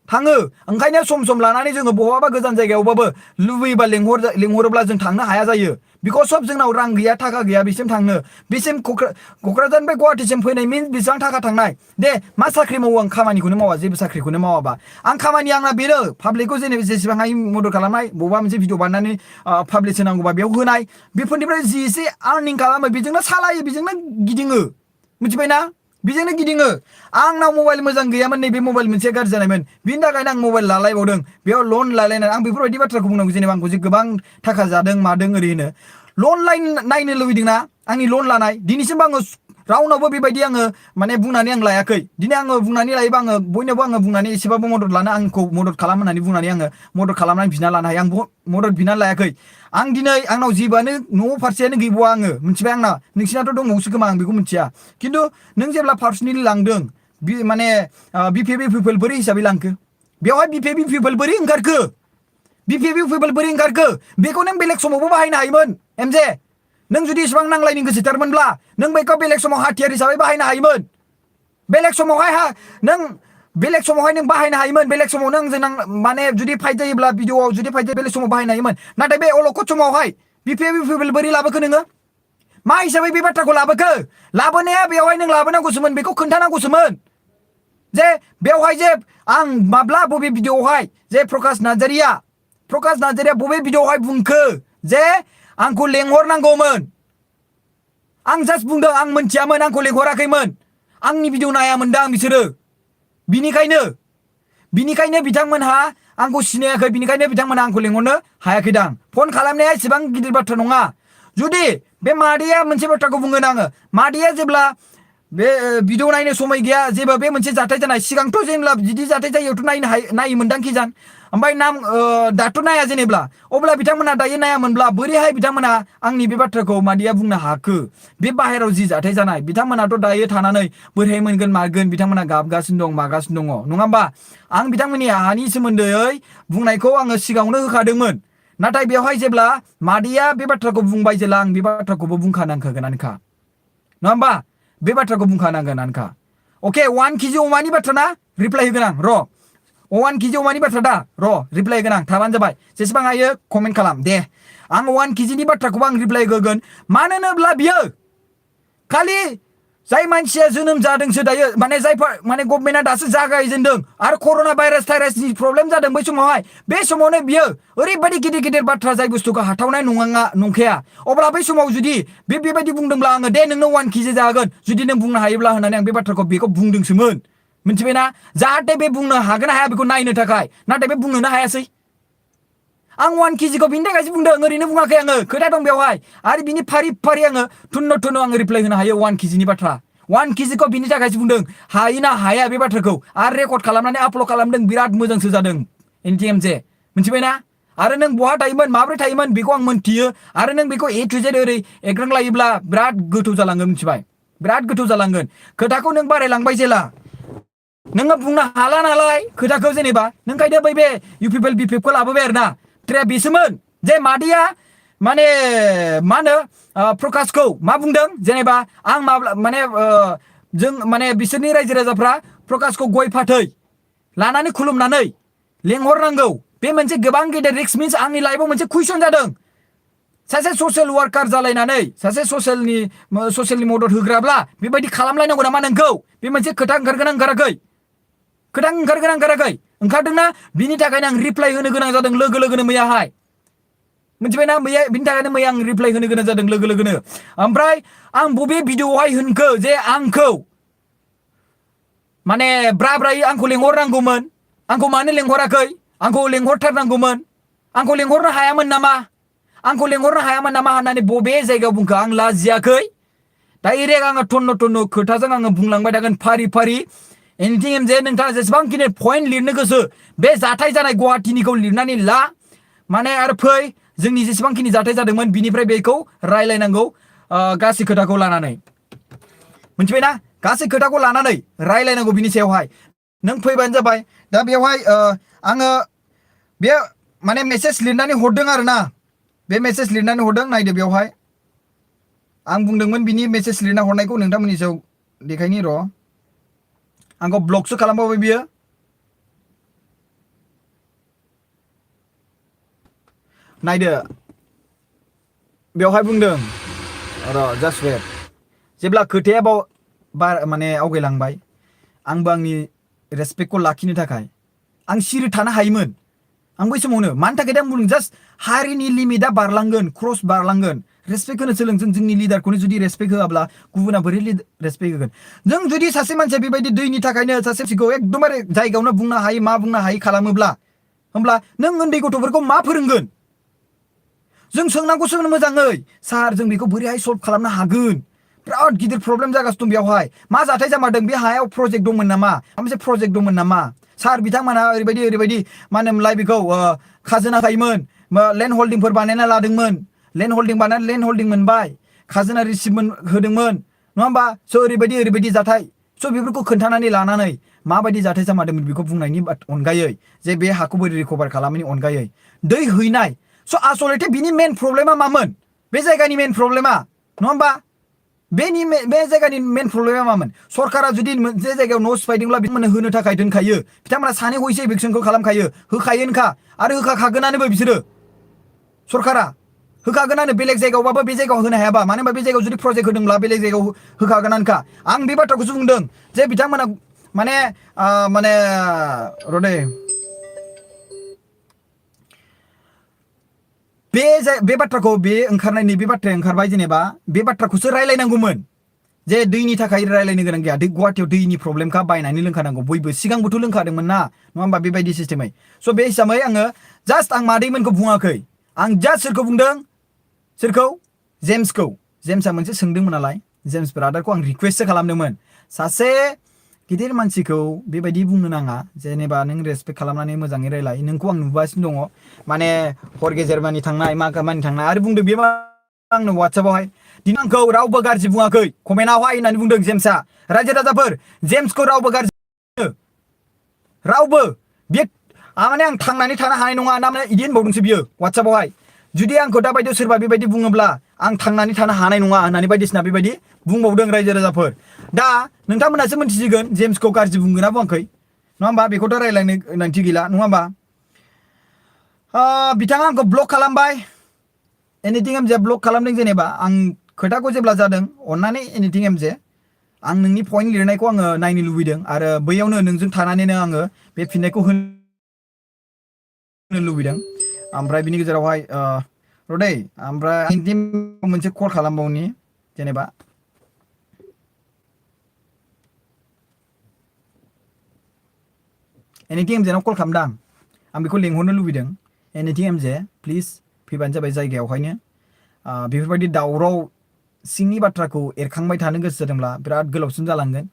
A: थाङो ओंखायनो सम लानानै जोङो बहाबा गोजान जायगायावबाबो लुबैयोबा लेंहरोब्ला जों थांनो हाया जायो बिकज अफ जोंनाव रां गैया थाखा गैया बिसिम थांनो बिसिम क'क्राझारनिफ्राय गुवाहाटिसिम फैनाय मिन्स बेसेबां थाखा थांनाय दे मा साख्रि मावो आं खामानिखौनो मावा जेबो साख्रिखौनो मावाबा आं खामानि आंना बेनो पाब्लिकखौ जेनेबा जेसेबां हायो मदद खालामनाय बबेबा मोनसे भिडिअ बानायनानै पाब्लिस होनांगौबा बेयाव होनाय बेफोरनिफ्राय जि एसे आर्निं खालामो बेजोंनो सालायो बेजोंनो गिदिङो मिथिबायना बेजोंनो गिदिङो आंनाव मबाइल मोजां गैयामोन नैबे मबाइल मोनसे गाज्रि जानायमोन बिनि थाखायनो आं मबाइल लालायबावदों बेयाव लन लालायनानै आं बेफोरबायदि बाथ्राखौ बुंनांगौ जेनेबा आंखौ जे गोबां थाखा जादों मादों ओरैनो लन नायनो लुबैदोंना आंनि लन लानाय दिनैसिमबो आङो रावनावबो बेबायदि आङो माने बुंनानै आं लायाखै दिनै आङो बुंनानै लायोबा आङो बयनावबो आङो बुंनानै एसेबाबो मदद लानो आंखौ मदद खालाम होननानै बुंनानै आङो मदद खालामनानै बिना लानो हायो आं मदद बिना लायाखै आं दिनै आंनाव जेबोआनो न' फारसेयानो गैबावा आङो मिथिबाय आंना नोंसिनाथ' दंबावोसो खोमा आं बेखौ मिथिया खिन्थु नों जेब्ला पार्सनेलि लांदों माने बिपिएफि पिपल बोरै हिसाबै लांखो बेवहाय बिपिएफि पिपल बोरै ओंखारखो बेखौ नों बेलेग समावबो बाहायनो हायोमोन एमजे नों जुदि इसेबां नांलायनो गोसोथारमोनब्ला नों बेखौ बेलेग समाव हाथियार हिसाबै बाहायनो हायोमोन बेलेग समावहाय नों बेलेग समावहाय नों बाहायनो हायोमोन बेलेग समाव नों जों माने जुदि फाइट जायोब्ला भिडिअआव जुदि फाइट जायो बेलेग समाव बाहायनो हायोमोन नाथाय बे अलखद समावहाय बिपिएल बोरै लाबोखो नोङो मा हिसाबै बे बाथ्राखौ लाबोखो लाबोनाया बेवहाय नों लाबोनांगौसोमोन बेखौ खोन्थानांगौसोमोन जे बेवहाय जे आं माब्ला बबे भिडिअआवहाय जे प्रकाश नार्जारिया बबे भिडिअआवहाय बुंखो जे आंखौ लेंहरनांगौमोन आं जास्ट बुंदों आं मोनथियामोन आंखौ लेंहराखैमोन आंनि भिडिअ नायामोनदां बिसोरो बिनिखायनो बिथांमोनहा आंखौ सिनायाखै बिनिखायनो बिथांमोनहा आंखौ लेंहरनो हायाखैदां फन खालामनाया एसेबां गिदिर बाथ्रा नङा जुदि बे मादैया मोनसे बाथ्राखौ बुंगोन आङो मादैया जेब्ला बे भिडिअ नायनो समय गैया जेबो बे मोनसे जाथाय जानाय सिगांथ' जेनेबा बिदि जाथाय जायोथ' नायोमोनदां किजान ओमफ्राय दाथ' नाया जेनेब्ला अब्ला बिथांमोना दायो नायामोनब्ला बोरैहाय बिथांमोना आंनि बे बाथ्राखौ मादैया बुंनो हाखो बे बाहेराव जि जाथाय जानाय बिथांमोनाथ' दायो थानानै बोरैहाय मोनगोन मागोन बिथांमोना गाबगासिनो दं मागासिनो दङ नङा होमबा आं बिथांमोननि हानि सोमोन्दै बुंनायखौ आङो सिगाङावनो होखादोंमोन नाथाय बेवहाय जेब्ला मादैया बे बाथ्राखौ बुंबाय जेला आं बे बाथ्राखौबो बुंखानांखागोनानोखा नङा होमबा बे बाथ्राखौ बुंखानांगोनानोखा अके 1 केजि अमानि बाथ्रा ना रिप्लाय होगोन आं र' 1 केजि अमानि बाथ्रा दा र' रिप्लाय होगोन आं थाबानो जाबाय जेसेबां हायो कमेन्ट खालाम दे आं 1 केजिनि बाथ्राखौबो आं रिप्लाय होगोन मानो होनोब्ला बियो खालि जाय मानसिया जोनोम जादोंसो दायो माने जायफोर माने गभर्नमेन्टआ दासो जागायजेनदों आरो कर'ना भाइरासनि प्रब्लेम जादों बै समावहाय बे समावनो बियो ओरैबायदि गिदिर बाथ्रा जाय बुस्थुखौ हाथावनाय नंखाया अब्ला बै समाव जुदि बेबायदि बुंदोंब्ला आङो दे नोंनो 1 केजि जागोन जुदि नों बुंनो हायोब्ला होननानै आं बे बाथ्राखौ बेखौ बुंदोंसोमोन मिथिबायना जाहाथे बे बुंनो हागोन हाया बेखौ नायनो थाखाय नाथाय बे बुंनोनो हायासै आं 1 केजिखौ बिनि थाखायसो बुंदों ओरैनो बुङाखै आङो खोथा दं बेवहाय आरो बिनि फारि आङो थुन्न आङो रिप्लाय होनो हायो 1 केजिनि बाथ्रा 1 केजिखौ बिनि थाखायसो बुंदों हायोना हाया बे बाथ्राखौ आरो रेकर्ड खालामनानै आपल'ड खालामदों बिराद मोजांसो जादों एनटिएमजे मिथिबायना आरो नों बहा थायोमोन माब्रै थायोमोन बेखौ आं मोनथियो आरो नों बेखौ ए टु जेड ओरै एग्रां लायोब्ला बिराद गोथौ जालांगोन मिथिबाय बिराद गोथौ जालांगोन खोथाखौ नों बारायलांबाय जेला नोङो बुंनो हाला नालाय खोथाखौ जेनेबा नों खायनो बै बे इउपिपिएल बिपिएफखौ लाबोबाय आरो ना ट्रेया बेसोमोन जे मादैया माने मा होनो प्रकाशखौ मा बुंदों जेनेबा आं माब्ला माने जों माने बिसोरनि रायजो राजाफ्रा प्रकाशखौ गय फाथै लानानै खुलुमनानै लेंहरनांगौ बे मोनसे गोबां गेदेर रिक्स मिन्स आंनि लाइफआव मोनसे कुइसन जादों सासे ससियेल वार्कार जालायनानै सासे ससियेलनि मदद होग्राब्ला बेबायदि खालामलायनांगौ नामा नोंखौ बे मोनसे खोथा ओंखारगोना ओंखाराखै ओंखारदोंना बिनि थाखायनो आं रिप्लाय होनो गोनां जादों लोगो लोगोनो मैयाहाय मिथिबायना बिनि थाखायनो मैया आं रिप्लाय होनो गोनां जादों लोगो लोगोनो ओमफ्राय आं बबे भिडिअआवहाय होनखो जे आंखौ माने ब्रायै आंखौ लेंहरनांगौमोन आंखौ मानो लेंहराखै आंखौ लेंहरथारनांगौमोन आंखौ लेंहरनो हायामोन नामा होननानै बबे जायगायाव बुंखो आं लाजियाखै डाइरेक्ट आङो थन्न खोथाजों आङो बुंलांबाय थागोन फारि एनिथिं जे नोंथाङा जेसेबांखिनि पइन्ट लिरनो गोसो बे जाथाय जानाय गुवाहाटीनिखौ लिरनानै ला माने आरो फै जोंनि जेसेबांखिनि जाथाय जादोंमोन बिनिफ्राय बेखौ रायलायनांगौ गासै खोथाखौ लानानै मिथिबायना गासै खोथाखौ लानानै रायलायनांगौ बिनि सायावहाय नों फैबानो जाबाय दा बेवहाय आङो बे माने मेसेज लिरनानै हरदों आरोना बे मेसेज लिरनानै हरदों नायदो बेवहाय आं बुंदोंमोन बिनि मेसेज लिरना हरनायखौ नोंथांमोननि सायाव देखायनि र' आंखौ ब्लकसो खालामबावबाय बियो नायदो बेवहाय बुंदों र' जास्ट वेट जेब्ला खोथाया माने आवगायलांबाय आंबो आंनि रेसपेक्टखौ लाखिनो थाखाय आं सिरि थानो हायोमोन आं बै समावनो मानि थाखाय दा बुंदों जास्ट हारिनि लिमिटआ बारलांगोन क्रस बारलांगोन रेसपेक्ट होनो सोलों जों जोंनि लिडारखौनो जुदि रेसपेक्ट होआब्ला गुबुना बोरै रेसपेक्ट होगोन जों जुदि सासे मानसिया बेबायदि दैनि थाखायनो सासे मानसिखौ एकदमबारे जायगायावनो बुंनो हायै मा बुंनो हायै खालामोब्ला होमब्ला नों उन्दै गथ'फोरखौ मा फोरोंगोन जों सोंनांगौसो मोजाङै सार जों बेखौ बोरैहाय सल्भ खालामनो हागोन बिराद गिदिर प्रब्लेम जागासिनो दं बेवहाय मा जाथाय जामारदों बे हायाव प्रजेक्ट दंमोन नामा मोनसे प्रजेक्ट दंमोन नामा सार बिथांमोनहा ओरैबायदि मा होनोमोनलाय बेखौ खाजोना थायोमोन लेन्ड हल्डिंफोर बानायना लादोंमोन लेन्ड हल्डिं बानायनानै लेन्ड हल्डिं मोनबाय खाजोना रिसिभ होदोंमोन नङा होमबा स' ओरैबायदि जाथाय स' बेफोरखौ खोन्थानानै लानानै माबायदि जाथाय जामारदोंमोन बेखौ बुंनायनि अनगायै जे बे हाखौ बोरै रिकभार खालामनायनि अनगायै दै हैनाय स' आसलथे बिनि मेन प्रब्लेमा मामोन बे जायगानि मेन प्रब्लेमा नङा होमबा बे जायगानि मेन प्रब्लेमा मामोन सरकारा जुदि मोनसे जायगायाव न' सिफायदोंब्ला बिथांमोननो होनो थाखाय दोनखायो बिथांमोना सानै हयसे इभिक्सनखौ खालामखायो होखायोनोखा आरो होखाखागोनानोबो बिसोरो सरकारा होखागोनानो बेलेग जायगायावबाबो बे जायगायाव होनो हायाबा मानो होनबा बे जायगायाव जुदि प्रजेक्ट होदोंब्ला बेलेग जायगायाव होखागोनानोखा आं बे बाथ्राखौसो बुंदों जे बिथांमोना माने माने रदे बे बाथ्राखौ बे ओंखारनायनि बे बाथ्राया ओंखारबाय जेनेबा बे बाथ्राखौसो रायलायनांगौमोन जे दैनि थाखाय रायलायनो गोनां गैया गुवाहाटियाव दैनि प्रब्लेमखा बायनानै लोंखानांगौ बयबो सिगांबोथ' लोंखादोंमोन ना नङा होमबा बेबायदि सिस्टेमै स' बे हिसाबै आङो जास्ट आं मादैमोनखौ बुङाखै आं जास्ट सोरखौ बुंदों सोरखौ जेम्सआ मोनसे सोंदोंमोन नालाय जेम्स ब्रादारखौ आं रिक्वेस्टसो खालामदोंमोन सासे गिदिर मानसिखौ बेबायदि बुंनो नाङा जेनेबा नों रेसपेक्ट खालामनानै मोजाङै रायलाय नोंखौ आं नुगासिनो दङ माने हर गेजेरमानि थांनाय मा खामानि थांनाय आरो बुंदों बे आंनो वाट्सएपआवहाय दिनै आंखौ रावबो गाज्रि बुङाखै कमेन्टआवहाय होननानै बुंदों जेम्सआ रायजो राजाफोर जेम्सखौ रावबो गाज्रि रावबो बे माने आं थांनानै थानो हानाय नङा ना माने इदि होनबावदोंसो बियो वाट्सएपआवहाय जुदि आंखौ दा बायदियाव सोरबा बेबायदि बुङोब्ला आं थांनानै थानो हानाय नङा होननानै बायदिसिना बेबायदि बुंबावदों रायजो राजाफोर दा नोंथांमोनासो मिन्थिसिगोन जेम्सखौ गाज्रि बुंगोन ना बुङाखै नङा होमबा बेखौथ' रायलायनो गोनांथि गैला नङा होमबा बिथाङा आंखौ ब्लक खालामबाय एनिथिं एमजे ब्लक खालामदों जेनेबा आं खोथाखौ जेब्ला जादों अन्नानै एनिथिं एमजे आं नोंनि पइन्ट लिरनायखौ आङो नायनो लुबैदों आरो बैयावनो नोंजों थानानैनो आङो बे फिननायखौ होनो लुबैदों ओमफ्राय बिनि गेजेरावहाय रदै ओमफ्राय मोनसे कल खालामबावनि जेनेबा एनिथिं एमजेनाव कल खालामदां आं बेखौ लिंहरनो लुबैदों एनिथिं एमजे प्लिज फैबानो जाबाय जायगायावहायनो बेफोरबायदि दावराव सिंनि बाथ्राखौ एरखांबाय थानो गोसो जादोंब्ला बिराद गोलावसिन जालांगोन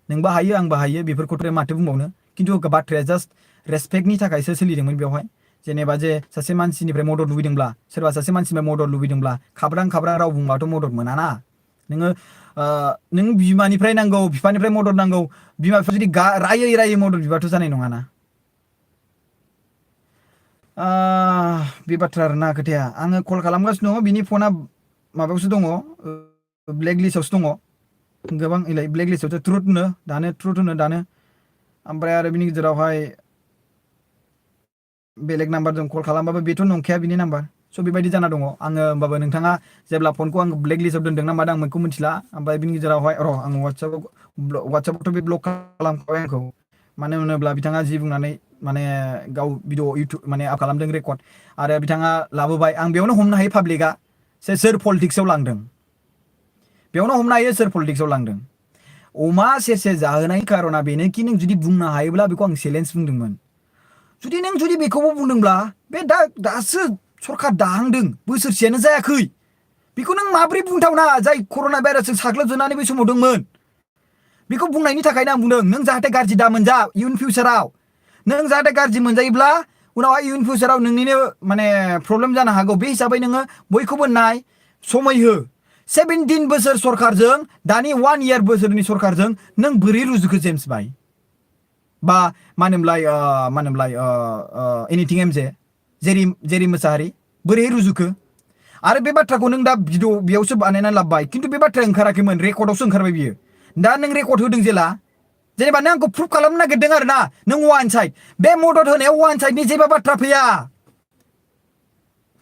A: नोंबो हायो आंबो हायो बेफोरखौथ' माथो बुंबावनो खिन्थु बाथ्राया जास्ट रेसपेक्टनि थाखायसो सोलिदोंमोन बेवहाय जेनेबा जे सासे मानसिनिफ्राय मदद लुबैदोंब्ला सोरबा सासे मानसिनिफ्राय मदद लुबैदोंब्ला खाब्रां राव बुंबाथ' मदद मोनाना नोङो नों बिमानिफ्राय नांगौ बिफानिफ्राय मदद नांगौ बिमा बिफा जुदि रायै मदद बिबाथ' जानाय नङाना बे बाथ्रा आरोना खोथाया आङो कल खालामगासिनो दङ बिनि फना माबायावसो दङ ब्लेक लिस्टआवसो दङ गोबां ब्लेक लिस्टआवसो ट्रुथ होनो दानो ओमफ्राय आरो बिनि गेजेरावहाय बेलेग नाम्बारजों कल खालामबाबो बेथ' नंखाया बिनि नाम्बार स' बेबायदि जाना दङ आङो होमबाबो नोंथाङा जेब्ला फनखौ आं ब्लेक लिस्टआव दोनदों ना मादों आं बेखौ मिथिला ओमफ्राय बिनि गेजेरावहाय आं वाट्सएपआवथ' बे ब्लक खालामखाबाय आंखौ मानो होनोब्ला बिथाङा जि बुंनानै माने गाव भिडिअ इउटुब माने आप खालामदों रेकर्ड आरो बिथाङा लाबोबाय आं बेयावनो हमनो हायो पाब्लिकआ सोर पलिटिक्सआव लांदों बेयावनो हमनो हायो सोर पलिटिक्सआव लांदों अमा सेरसे जाहोनायनि कारना बेनोखि नों जुदि बुंनो हायोब्ला बेखौ आं चेलेन्ज बुंदोंमोन जुदि नों बेखौबो बुंदोंब्ला बे दासो सरखार दाहांदों बोसोरसेयानो जायाखै बेखौ नों माब्रै बुंथावना जाय कर'ना भाइरासजों साग्लोबजानानै बै समाव दंमोन बेखौ बुंनायनि थाखायनो आं बुंदों नों जाहाथे गाज्रि दा मोनजा इयुन फिउचाराव नों जाहाथे गाज्रि मोनजायोब्ला उनावहाय इयुन फिउचाराव नोंनिनो माने प्रब्लेम जानो हागौ बे हिसाबै नोङो बयखौबो नाय समय हो 17 बोसोर सरखारजों दानि 1 इयार बोसोरनि सरखारजों नों बोरै रुजुखो जेम्स भाइ बा मा होनोमलाय एनिथिं एमजे जेरि मोसाहारि बोरै रुजुखो आरो बे बाथ्राखौ नों दा भिडिअ बेयावसो बानायनानै लाबोबाय खिन्थु बे बाथ्राया ओंखाराखैमोन रेकर्डआवसो ओंखारबाय बियो दा नों रेकर्ड होदों जेनेबा नों आंखौ प्रुफ खालामनो नागिरदों आरो ना नों वान साइड बे मदद होनायाव वान साइडनि जेबो बाथ्रा फैया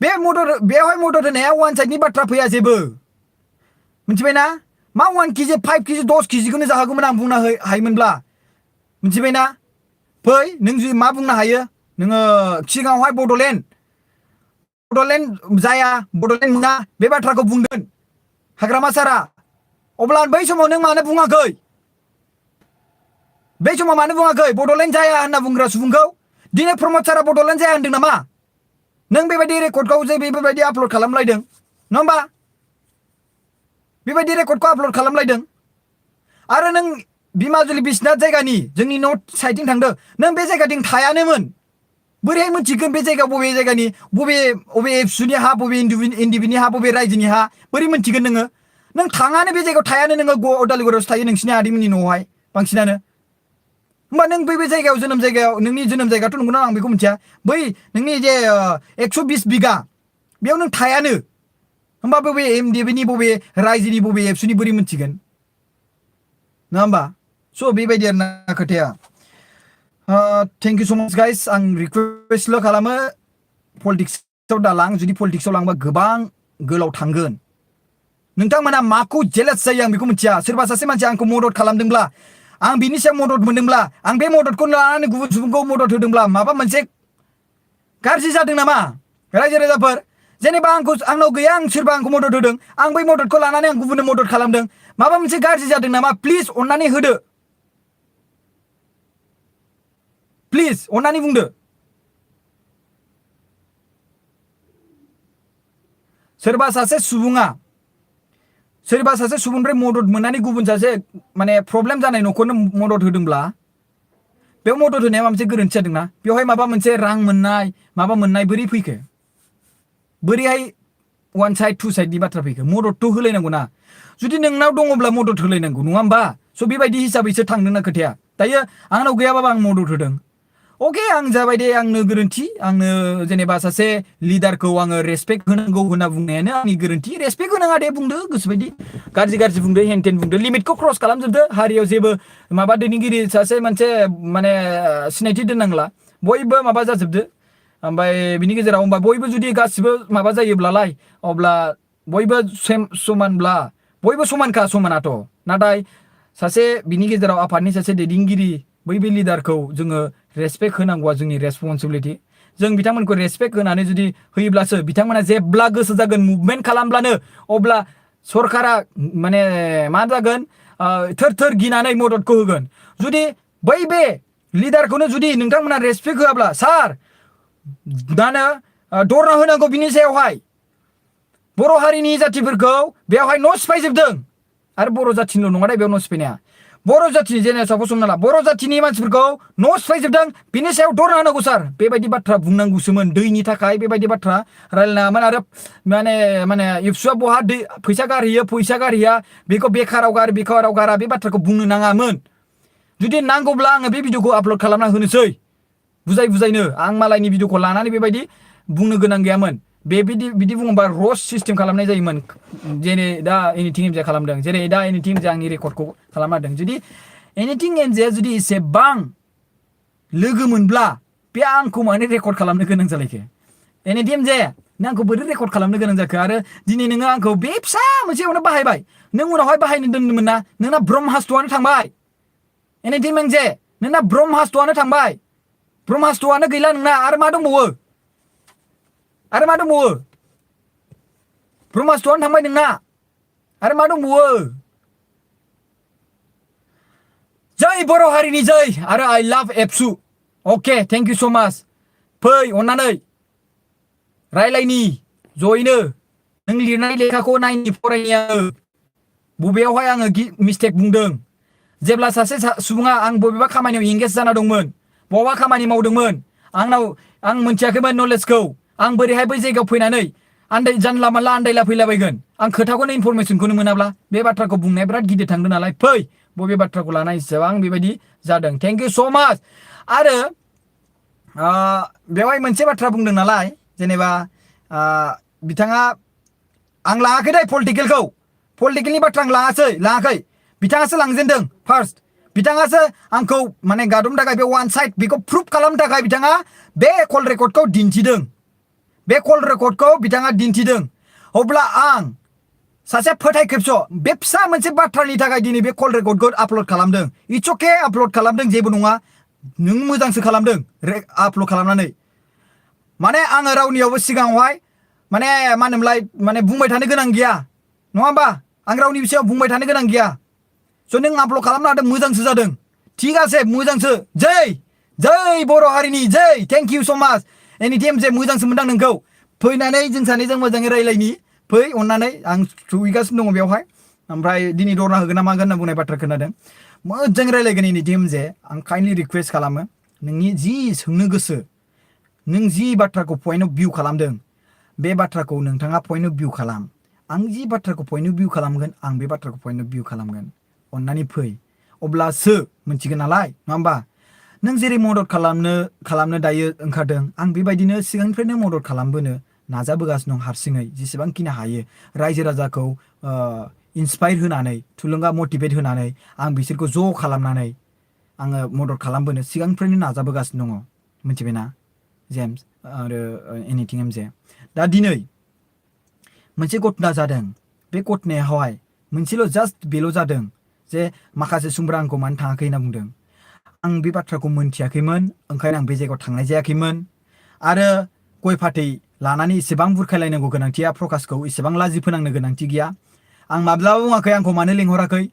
A: बेवहाय मदद होनाया वान साइडनि बाथ्रा फैया जेबो मिथिबायना मा 1 केजि 5 केजि 10 केजिखौनो जाहोगौमोन आं बुंनो हायोमोनब्ला मिथिबायना फै नों जुदि मा बुंनो हायो नोङो सिगाङावहाय बड'लेण्ड जाया बड'लेण्ड मोना बे बाथ्राखौ बुंदों हाग्रामा सारा अब्ला बै समाव नों मानो बुङाखै बै समाव मानो बुङाखै बड'लेण्ड जाया होनना बुंग्रा सुबुंखौ दिनै प्रमद सारा बड'लेण्ड जाया होनदों नामा नों बेबायदि रेकर्डखौ जे बेबायदि आपल'ड खालामलायदों नङा होमबा बेबायदि रेकर्डखौ आपल'ड खालामलायदों आरो नों बिमाजुलि बिसनाथ जायगानि जोंनि नर्थ साइडथिं थांदों नों बे जायगाथिं थायानोमोन बोरैहाय मिथिगोन बे जायगायाव बबे जायगानि बबे एबसुनि हा बबे एनडिबिनि हा बबे रायजोनि हा बोरै मिथिगोन नों थाङानो बे जायगायाव थायानो नोङो उदालगुरियावसो थायो नोंसिनि आदैमोननि न'आवहाय बांसिनानो होमबा नों बै जायगायाव नोंनि जोनोम जायगाथ' नंगौना आं बेखौ मिथिया बै नोंनि जे 120 बिघा बेयाव नों थायानो होमबा बबे एमडिबिनि बबे रायजोनि बबे एबसुनि बोरै मोनथिगोन नङा होमबा स' बेबायदि आरो ना खोथाया थेंक इउ स' माच गाइस आं रिक्वेस्टल' खालामो पलिटिक्सआव दालां जुदि पलिटिक्सआव लांबा गोबां गोलाव थांगोन नोंथांमोना माखौ जेलास जायो आं बेखौ मिथिया सोरबा सासे मानसिया आंखौ मदद खालामदोंब्ला आं बिनि सायाव मदद मोनदोंब्ला आं बे मददखौ लानानै गुबुन सुबुंखौ मदद होदोंब्ला माबा मोनसे गाज्रि जादों नामा रायजो राजाफोर जेनेबा आंनाव गैया आं सोरबा आंखौ मदद होदों आं बै मददखौ लानानै आं गुबुननो मदद खालामदों माबा मोनसे गाज्रि जादों नामा प्लिज अननानै होदो प्लिज अननानै बुंदो सोरबा सासे सुबुंनिफ्राय मदद मोननानै गुबुन सासे माने प्रब्लेम जानाय न'खरनो मदद होदोंब्ला बेयाव मदद होनाया माबा मोनसे गोरोन्थि जादोंना बेवहाय माबा मोनसे रां मोननाय माबा मोननाय बोरै फैखो बोरैहाय वान साइड टु साइडनि बाथ्रा फैखो मददथ' होलायनांगौ ना जुदि नोंनाव दङब्ला मदद होलायनांगौ नङा होमबा स' बेबायदि हिसाबैसो थांदों ना खोथाया दायो आंनाव गैयाबाबो आं मदद होदों अके आं जाबाय दे आंनो गोरोन्थि आंनो जेनेबा सासे लिडारखौ आङो रेसपेक्ट होनांगौ होनना बुंनायानो आंनि गोरोन्थि रेसपेक्ट होनाङा दे बुंदो गोसोबायदि गाज्रि बुंदो हेनटेन बुंदो लिमिटखौ क्रस खालामजोबदो हारियाव जेबो माबा दैदेनगिरि सासे मोनसे माने सिनायथि दोननांला बयबो माबा जाजोबदो ओमफ्राय बिनि गेजेराव होमबा बयबो जुदि गासिबो माबा जायोब्लालाय अब्ला बयबो समानब्ला बयबो समानाथ' नाथाय सासे बिनि गेजेराव आफादनि सासे दैदेनगिरि बै लिडारखौ जोङो रेसपेक्ट होनांगौआ जोंनि रेसपन्सिबिलिटि जों बिथांमोनखौ रेसपेक्ट होनानै जुदि होयोब्लासो बिथांमोना जेब्ला गोसो जागोन मुभमेन्ट खालामब्लानो अब्ला सरकारा माने मा जागोन थोर गिनानै मददखौ होगोन जुदि बे लिडारखौनो जुदि नोंथांमोना रेसपेक्ट होआब्ला सार दानो दरना होनांगौ बिनि सायावहाय बर' हारिनि जातिफोरखौ बेवहाय न' सिफायजोबदों आरो बर' जाथिनिल' नङा दे बेयाव न' सिफायनाया बर' जाथिनि जेनेबा सापस हमना ला बर' जाथिनि मानसिफोरखौ न' सिफायजोबदों बिनि सायाव दरना होनांगौ सार बेबायदि बाथ्रा बुंनांगौसोमोन दैनि थाखाय बेबायदि बाथ्रा रायलायनाङामोन आरो माने इबसुआ बहा दै फैसा गारहैया बेखौ बेकाराव गारा बे बाथ्राखौ बुंनो नाङामोन जुदि नांगौब्ला आङो बे भिडिअखौ आपल'ड खालामना होनोसै बुजायनो आं मालायनि भिडिअखौ लानानै बेबायदि बुंनो गोनां गैयामोन बिदि बुङोबा रस्ट सिस्टेम खालामनाय जायोमोन जेरै दा एनिथिं एमजे खालामदों जेरै दा एनिथिं एमजे आंनि रेकर्डखौ खालामना होदों जुदि एनिथिं एमजे जुदि एसेबां लोगो मोनब्ला बे आंखौ माने रेकर्ड खालामनो गोनां जालायखो एनिथिं एमजे नों आंखौ बोरै रेकर्ड खालामनो गोनां जाखो आरो दिनै नोङो आंखौ बे फिसा मोनसेयावनो बाहायबाय नों उनावहाय बाहायनो दोनदोंमोन ना नोंना ब्रह्मास्त्रआनो थांबाय एनिथिं एमजे नोंना ब्रह्मास्त्रआनो थांबाय ब्रह्मास्त्रआनो गैला नोंना आरो मा दंबावो ब्रह्मास्त्रआनो थांबाय नोंना आरो मा दंबावो जय बर' हारिनि जय आरो आइ लाभ एबसु अके थेंक इउ स' माच फै अननानै रायलायनि जयैनो नों लिरनाय लेखाखौ नायनि फरायनि आङो बबेयावहाय आङो मिस्टेक बुंदों जेब्ला सासे सुबुङा आं बबेबा खामानियाव इंगेज जाना दंमोन बबेबा खामानि मावदोंमोन आं मोनथियाखैमोन नलेजखौ आं बोरैहाय बै जायगायाव फैनानै जानला मानला आन्दायला फैलाबायगोन आं खोथाखौनो इनफरमेसनखौनो मोनाब्ला बे बाथ्राखौ बुंनाया बिराद गिदिर थांदों नालाय फै बबे बाथ्राखौ लानाय हिसाबै आं बेबायदि जादों थेंक इउ स' माच आरो बेवहाय मोनसे बाथ्रा बुंदों नालाय जेनेबा बिथाङा आं लाङाखै दे पलिटिकेलनि बाथ्रा आं लाङाखै बिथाङासो लांजेनदों फार्स्ट बिथाङासो आंखौ माने गादबनो थाखाय बे वान साइड बेखौ प्रुफ खालामनो थाखाय बिथाङा बे कल रेकर्डखौ दिन्थिदों अब्ला आं सासे फोथाय खेबस' बे फिसा मोनसे बाथ्रानि थाखाय दिनै बे कल रेकर्डखौ आपल'ड खालामदों इट्स अके आपल'ड खालामदों जेबो नङा नों मोजांसो खालामदों आपल'ड खालामनानै माने आङो रावनियावबो सिगाङावहाय माने मा होनोमोनलाय माने बुंबाय थानो गोनां गैया नङा होमबा आं रावनि बिषयाव बुंबाय थानो गोनां गैया स' नों आपल'ड खालामनो हादों मोजांसो जादों थिग आसे मोजांसो जै बर' हारिनि जै थेंक इउ स' माच एनिथिं जे मोजांसो मोनदां नोंखौ फैनानै जों सानैजों मोजाङै रायलायनि फै अननानै आं सहैगासिनो दङ बेवहाय ओमफ्राय दिनै दरना होगोन ना मागोन होनना बुंनाय बाथ्रा खोनादों मोजां रायलायगोन एनिथिं जे आं काइन्डलि रिकुवेस्ट खालामो नोंनि जि सोंनो गोसो नों जि बाथ्राखौ पइन्ट अफ भिउ खालामदों बे बाथ्राखौ नोंथाङा पइन्ट अफ भिउ खालाम आं जि बाथ्राखौ पइन्ट अफ भिउ खालामगोन आं बे बाथ्राखौ पइन्ट अफ भिउ खालामगोन अननानै फै अब्लासो मोनथिगोन नालाय नङा होमबा नों जेरै मदद खालामनो दायो ओंखारदों आं बेबायदिनो सिगांनिफ्रायनो मदद खालामबोनो नाजाबोगासिनो दं हारसिङै जेसेबांखिनि हायो रायजो राजाखौ इन्सपायार होनानै थुलुंगा मटिभेट होनानै आं बिसोरखौ ज' खालामनानै आङो मदद खालामबोनो सिगांनिफ्रायनो नाजाबोगासिनो दङ मिथिबायना जेम्स आरो एनिथिं एम जे दा दिनै मोनसे घटना जादों बे घटनायावहाय मोनसेल' जास्ट बेल' जादों जे माखासे सुबुंफोरा आंखौ मानो थाङाखै होनना बुंदों आं बे बाथ्राखौ मोनथियाखैमोन ओंखायनो आं बे जायगायाव थांनाय जायाखैमोन आरो गय फाथै लानानै इसेबां बुरखायलायनांगौ गैया प्रकाशखौ इसेबां लाजि फोनांनो गोनांथि गैया आं माब्लाबा बुङाखै आंखौ मानो लेंहराखै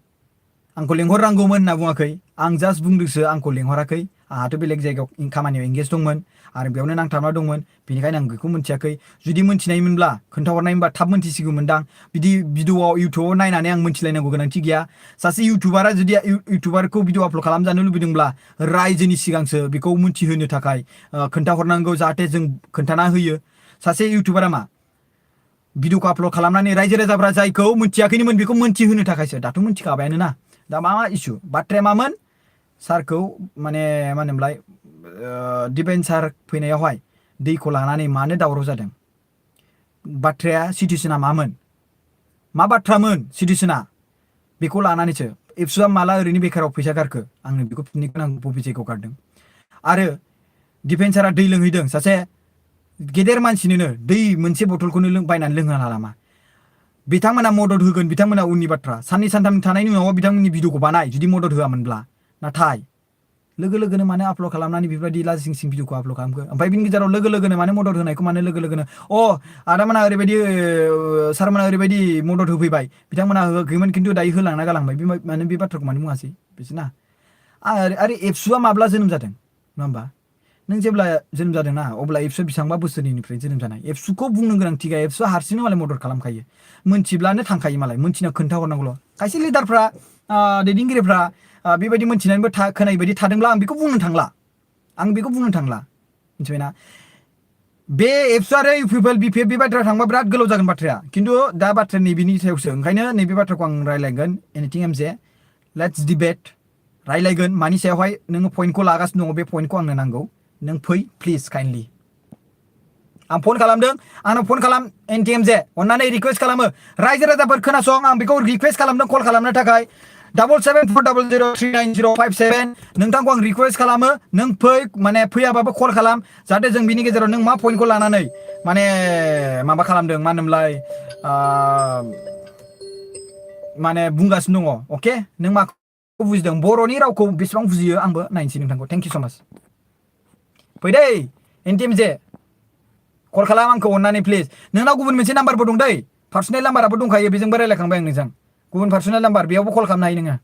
A: आंखौ लेंहरनांगौमोन होनना बुङाखै आं जास्ट बुंदोंसो आंखौ लेंहराखै आंहाथ' बेलेग जायगायाव खामानियाव एंगेज दंमोन आरो बेयावनो नांथाबना दंमोन बेनिखायनो आं बेखौ मोनथियाखै जुदि मोनथिनायमोनब्ला खोन्थाहरनायमोनबा थाब मोनथिसिगौमोनदां बिदि भिडिअ'आव इउटुबाव नायनानै आं मोनथिलायनांगौ गोनांथि गैया सासे इउटुबारा जुदि इउटुबारखौ भिडिअ आपल'ड खालामजानो लुबैदोंब्ला रायजोनि सिगांसो बेखौ मोनथिहोनो थाखाय खोन्थाहरनांगौ जाहाथे जों खोन्थाना होयो सासे इउटुबारा मा भिडिअखौ आपल'ड खालामनानै रायजो राजाफ्रा जायखौ मोनथियाखैनोमोन बेखौ मोनथिहोनो थाखायसो दाथ' मोनथिखाबायानो ना दा मा इसु बाथ्राया मामोन सारखौ माने मा होनोमोनलाय डिफेन्स सार फैनायावहाय दैखौ लानानै मानो दावराव जादों बाथ्राया सिटुएसना मामोन मा बाथ्रामोन सिटुएसना बेखौ लानानैसो एबसुआ माला ओरैनो बेकाराव फैसा गारखो आंनो बेखौ फिननो गोनां बबे जायगायाव गारदों आरो डिफेन्सारा दै लोंहैदों सासे गेदेर मानसिनोनो दै मोनसे बथलखौनो बायनानै लोंहोनो हालामा बिथांमोना मदद होगोन बिथांमोना उननि बाथ्रा साननै सानथाम थानायनि उनाव बिथांमोननि भिडिअखौ बानाय जुदि मदद होआमोनब्ला नाथाय लोगो लोगोनो मानो आपल'ड खालामनानै बेबायदि लाजिं सिं भिडिअखौ आपल'ड खालामखो ओमफ्राय बिनि गेजेराव लोगो लोगोनो मानो मदद होनायखौ मानो लोगो लोगोनो आदामोना ओरैबायदि सारमोना ओरैबायदि मदद होफैबाय बिथांमोना होआखैमोन खिन्थु दायो होलांना गालांबाय मानो बे बाथ्राखौ मानो बुङासै बिसोरना आरो एबसुआ माब्ला जोनोम जादों नङा होमबा नों जेब्ला जोनोम जादों ना अब्ला एबसुआ बेसेबांबा बोसोरनिफ्राय जोनोम जानाय एबसुखौ बुंनो गोनांथि गैया एबसुआ हारसिंनो मालाय मदद खालामखायो मोनथिब्लानो थांखायो मालाय मोनथिना खोन्थाहरनांगौल' खायसे लिडारफ्रा दैदेनगिरिफ्रा बेबायदि मोनथिनानैबो खोनायै बायदि थादोंब्ला आं बेखौ बुंनो थांला मिथिबायना बे एबसु आरो इउपिपिएल बिपिएफ बे बाथ्राया थांबा बिराद गोलाव जागोन बाथ्राया खिन्थु दा बाथ्राया नैबेनि सायावसो ओंखायनो नैबे बाथ्राखौ आं रायलायगोन एनिथिं एम जे लेट्स डिबेट रायलायगोन मानि सायावहाय नोङो पइन्टखौ लागासिनो दङ बे पइन्टखौ आंनो नांगौ नों फै प्लिज काइन्डलि आं फन खालामदों आंनो फन खालाम एनटिएम जे अन्नानै रिकुवेस्ट खालामो रायजो राजाफोर खोनासं आं बेखौ रिकुवेस्ट खालामदों कल खालामनो थाखाय 7740039057 नोंथांखौ आं रिकुवेस्ट खालामो नों फै माने फैयाबाबो कल खालाम जाहाथे जों बिनि गेजेराव नों मा पइन्टखौ लानानै माने माबा खालामदों मा होनोमोनलाय माने बुंगासिनो दङ अके नों माखौ बुजिदों बर'नि रावखौ बेसेबां बुजियो आंबो नायनोसै नोंथांखौ थेंक इउ सो माच फै दै एनटिएम जे कल खालाम आंखौ अन्नानै प्लिज नोंनाव गुबुन मोनसे नाम्बारबो दं दै पार्सनेल नाम्बाराबो दंखायो बेजोंबो रायलायखांबाय आं नोंजों गुबुन पार्सनेल नाम्बार बेयावबो कल खालामनो हायो नोङो